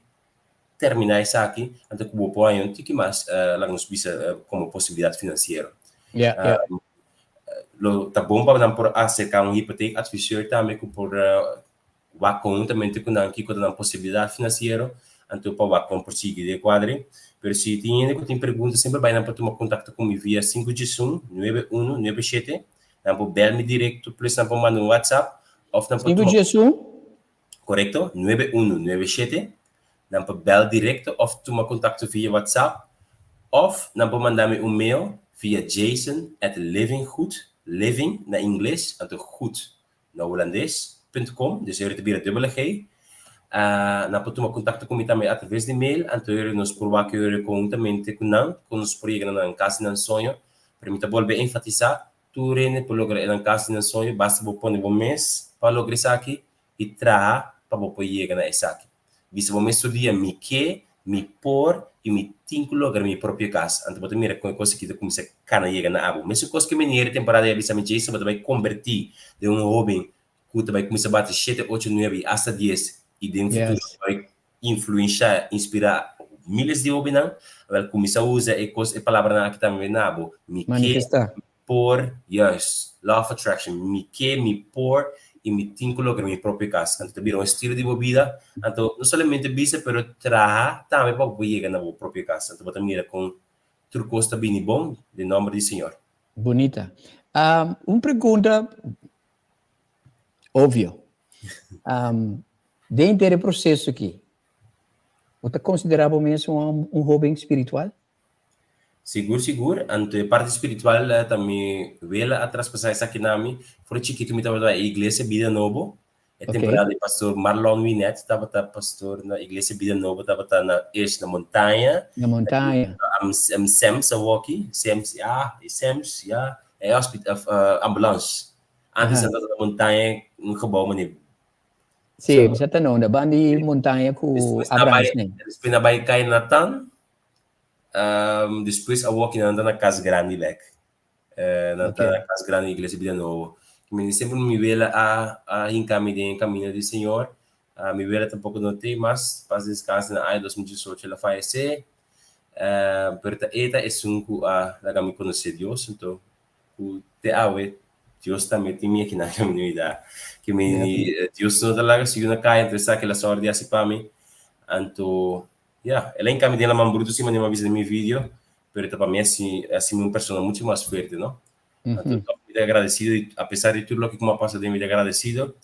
termina esaki anto ku bo por haña un tiki mas laga nos bisa komo posibilidat finansiero. Lo ta bon pa nan por aserká un hipotek adviseur tambe ku por wak konhuntamente ku nan kiko ta nan posibilidat finansiero anto pa wak kon por sigui den e kuadre. Pero si tin hende ku tin pregunta semper bai nan por tuma kontakto ku mi via sinku diesun, nuebe unu, nuebe shete. Nan por bèl mi direkto plus nan por manda un whatsapp òf nan por Sinku tuma diesun? Korekto, 9197. Nan por bèl direkto òf tuma kontakto via WhatsApp òf nan por manda mi un mail via jason at livinggoed, living na ingles anto goed na hulandes, punt com, dus heri ta bira dubbele G. Nan por tuma kontakto ku mi tambe atraves di mail anto heri nos por wak heri konhuntamente ku nan kon nos por yega na nan kas di nan soño. Pero mi ta bolbe enfatisá, tur hende por logra e nan kas di nan soño, basta bo pone bo mes pa logra esaki i traha pa bo por yega na esaki. Bisa bo mes tur dia, Mi ke, mi por i mi tin ku logra mi propio kas. Anto bo ta mira kon e kos aki ta kuminsá kana yega na abo. Mesun kos ku e meneer e temporada ei a bisa mi, Jason, bo ta bai kombertí den un hóben ku ta bai kuminsá bati shete, ocho, nuebe i asta dies i den futuro bo bai influenshá, inspirá miles di hóbennan. Awèl, kuminsá usa e kos, e palabranan aki tambe na bo, Mi ke, mi por, juist, law of attraction, mi ke, mi por i mi tin ku logra mi propio kas. Anto ta bira un estilo di bo bida. Anto no solamente bisa pero traha tambe pa bo por yega na bo propio kas. Anto bo ta mira kon tur kos ta bini bon den nomber di Señor. Bunita. Un pregunta obvio. Den henter e proseso aki, bo ta konsiderá bo mes un hoben spiritual? Sigur sigur, anto e parti spiritual ta mi wela a traspasá esaki na mi. For di chikitu mi tabata bai e Iglesia Bida Nobo. E temporada di pastor Marlon Winet tabata pastor na Iglesia Bida Nobo tabata na eerst na Montaña. Na Montaña. Am Sems awoki, Sems ya, e Sems ya, e hospital ambulance. Antes nan tabata na Montaña un gebouw manera. Sí, mi sa ta nonda, banda di Montaña ku Abrahams nen. Despues nan bai kai Natan. Despues awor ki nan ta na Cas Grandi bek. Nan ta na Cas Grandi Iglesia Bida Nobo. Mi semper mi wela a a hinka mi den e camino di Señor. Mi wela tampoco no t'ei mas, pas descanse na aña 2018 el a fayece. Pero ta e ta esun cu a laga mi conoce Dios, anto cu te awe Dios tambe tin mi aki na caminda. Ki mi Dios no ta laga su yu na caya, anto esaki el a sòru di haci pa mi. Anto Ya, el a hinca mi den laman bruto si manera mi a bisa den mi video, pero ta pa mi hasi mi un persona mucho mas fuerte, no? Anto toch mi ta agradecido y a pesar di tur loke cu mi a pasa den mi ta agradecido.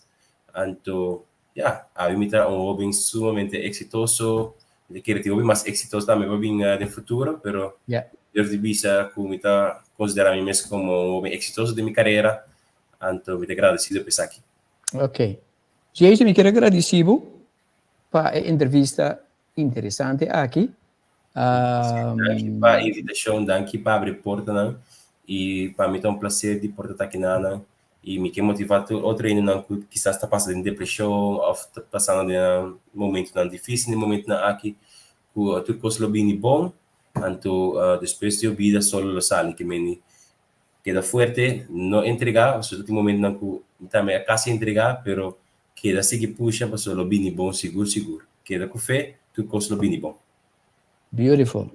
Anto, ya, awe mi ta un hoben sumamente exitoso, mi ta kere tin hopi mas exitoso tambe pa bin den futuro, pero durf di bisa cu mi ta considera mi mes como un hoben exitoso den mi carera, anto mi ta agradecido pa esaki. Ok. Jason, mi kier a gradici bo pa e entrevista interesante aki. Danki pa e invitacion, danki pa abri portanan y pa mi ta un placer di por ta aki nanan y mi ke motiva tur otro hendenan cu kisas ta pasa den depresion of ta pasando den momentonan dificil den momentonan aki cu tur cos lo bini bon anto despues di bo bida solo lo sali ke meni keda fuerte no entrega pasobra tin momentonan cu mi tambe a casi entrega pero Keda sigui pusha pasobra lo bini bon sigur sigur. Keda ku fe, tur kos lo bini bon. Beautiful.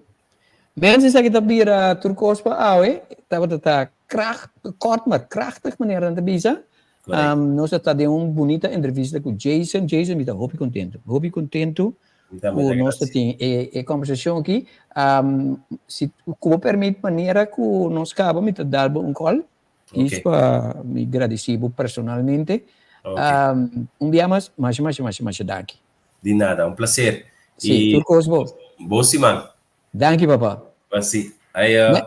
Mensen esaki ta bira tur kos pa awe. Tabata ta kracht, kort maar krachtig manera nan ta bisa. Um, nos a ta den un bunita entrevista ku Jason. Jason, mi ta hopi kontentu. Hopi kontentu ku nos ta tin e, e conversacion aki. Um, si ku bo permit manera ku nos kaba, mi ta dal bo un call. Is pa mi gradisí bo personalmente. Un bia mas, masha, masha, masha, masha danki. Di nada, un placer. Sí, tur kos bo. Bon siman. Danki, papa. Basi. Ayo.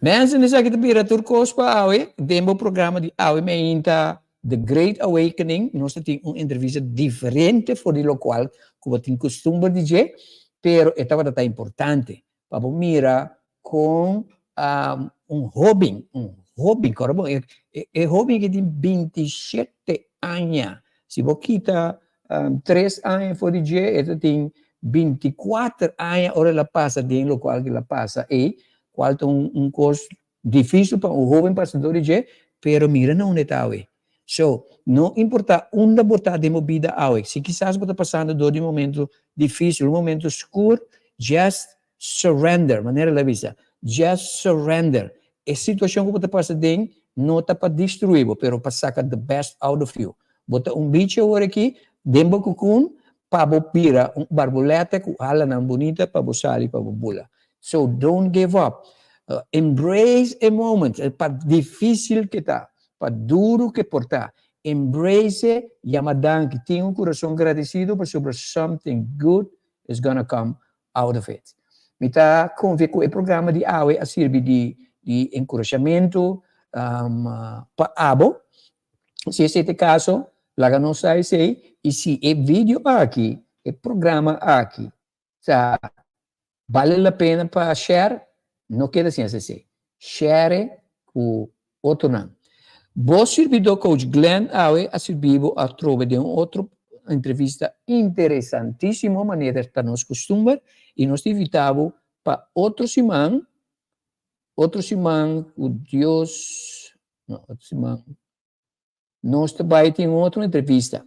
Mensen, esaki ta bira tur kos pa awe den bo programa di awe meinta The Great Awakening. Nos ta tin un entrevista diferente for di lokual ku bo tin kustumber di dje, pero e tabata ta importante Pa bo mira kon un hóben, un hóben, kòrda bon, e hóben aki tin 27 aña. Si bo kita tres aña for di dje, e ta tin 24 aña ora el a pasa den lokual ku el a pasa ei, kual ta un kos difísil pa un hóben pasa dor di dje, pero mira na unda e ta awe. So, no importa unda bo ta den bo bida awe, si kisas bo ta pasando dor di un momento dificil, un momento scur, just surrender, manera el a bisa, just surrender. E situacion cu bo ta pasa den no ta pa destrui bo, pero pa saca the best out of you. Bo ta un bichi awor aki den bo cocoon pa bo bira un barboleta cu alanan bunita pa bo sali pa bo bula. So, don't give up. Embrace e moment, pa dificil ke ta. Pa duru ke por ta. Embrace, yama danki. Tin un kurason gradesido pasobra something good is gonna come out of it. Mi ta konfia ku e programa di awe a sirbi di di enkurashamentu pa abo. Si esei ta e kaso, laga nos sa esei i si e video aki, e programa aki ta bale la pena pa share, no keda sin hasi esei. Share ku otronan. Bo sirbidó Coach Glenn awe a sirbi bo atrobe den un otro entrevista interesantísimo manera ta nos kustumber i nos ta invitá bo pa otro siman, otro siman ku Dios, no, otro siman, nos ta bai tin un otro entrevista.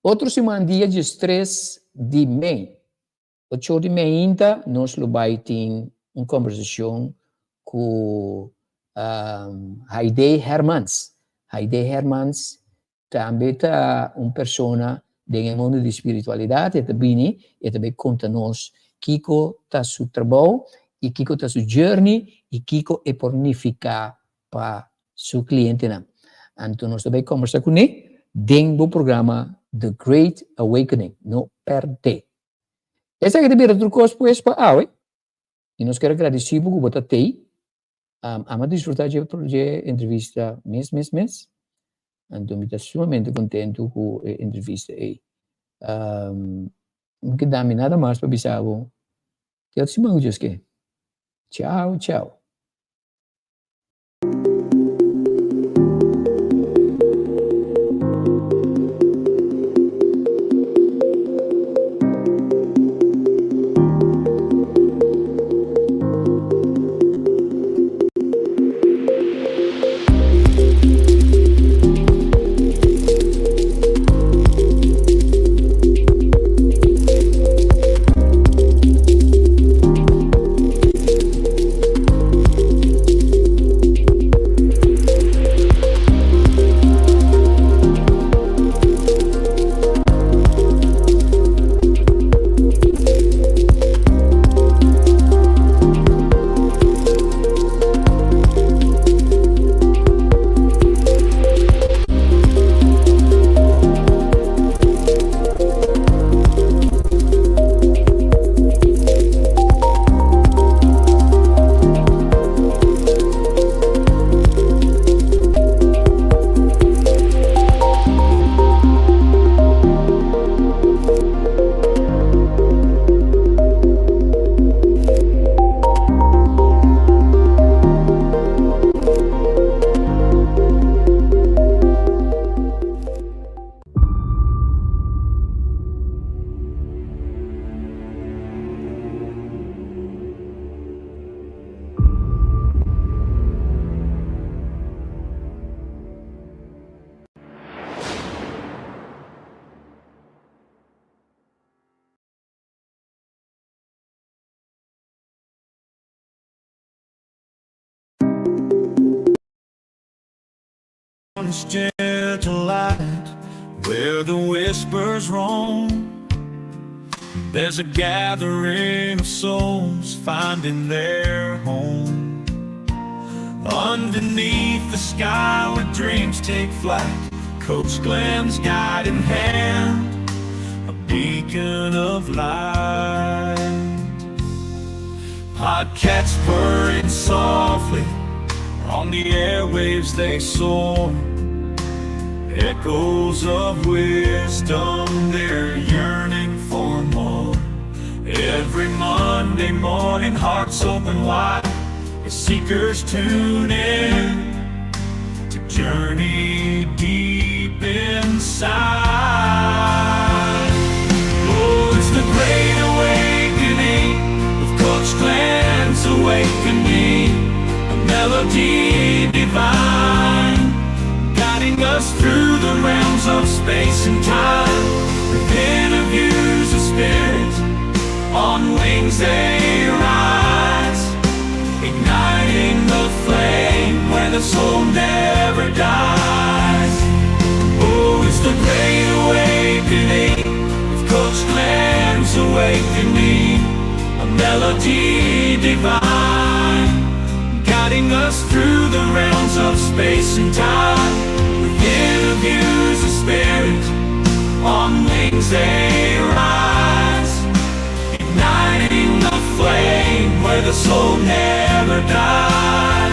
Otro siman dia diestres di mei. Ocho di meinta nos lo bai tin un kombersashon ku Haidee Hermans. Haidee Hermans tambe ta un persona den e mundu di spiritualidat, e ta bini, e ta bai konta nos kiko ta su trabou i kiko ta su journey i kiko e por nifiká pa su klientenan. Anto nos ta bai kombersá kuné den bo programa The Great Awakening. No pèrdè! Esaki ta bira tur kos pues pa awe i nos kier a gradisí bo ku bo ta tei. Amo a disfrutá dje dje entrevista mes mes mes. Anto mi ta sumamente kontentu ku e entrevista ei. No keda mi nada mas pa bisa bo. Te otro siman ku Dios ke. Chao chao. Gentle light where the whispers roam. There's a gathering of souls finding their home. Underneath the sky where dreams take flight, Coach Glenn's guiding hand, a beacon of light. Podcasts purring softly on the airwaves they soar. Echoes of wisdom, they're yearning for more. Every Monday morning, hearts open wide as seekers tune in to journey deep inside. Oh, it's the great awakening of Coach Glenn's awakening, a melody divine, guiding us through the realms of space and time. With interviews of spirit, on wings they rise, igniting the flame where the soul never dies. Oh, it's the great awakening of Coach Glenn's awakening, a melody divine, guiding us through the realms of space and time. With wings they rise, igniting the flame where the soul never dies.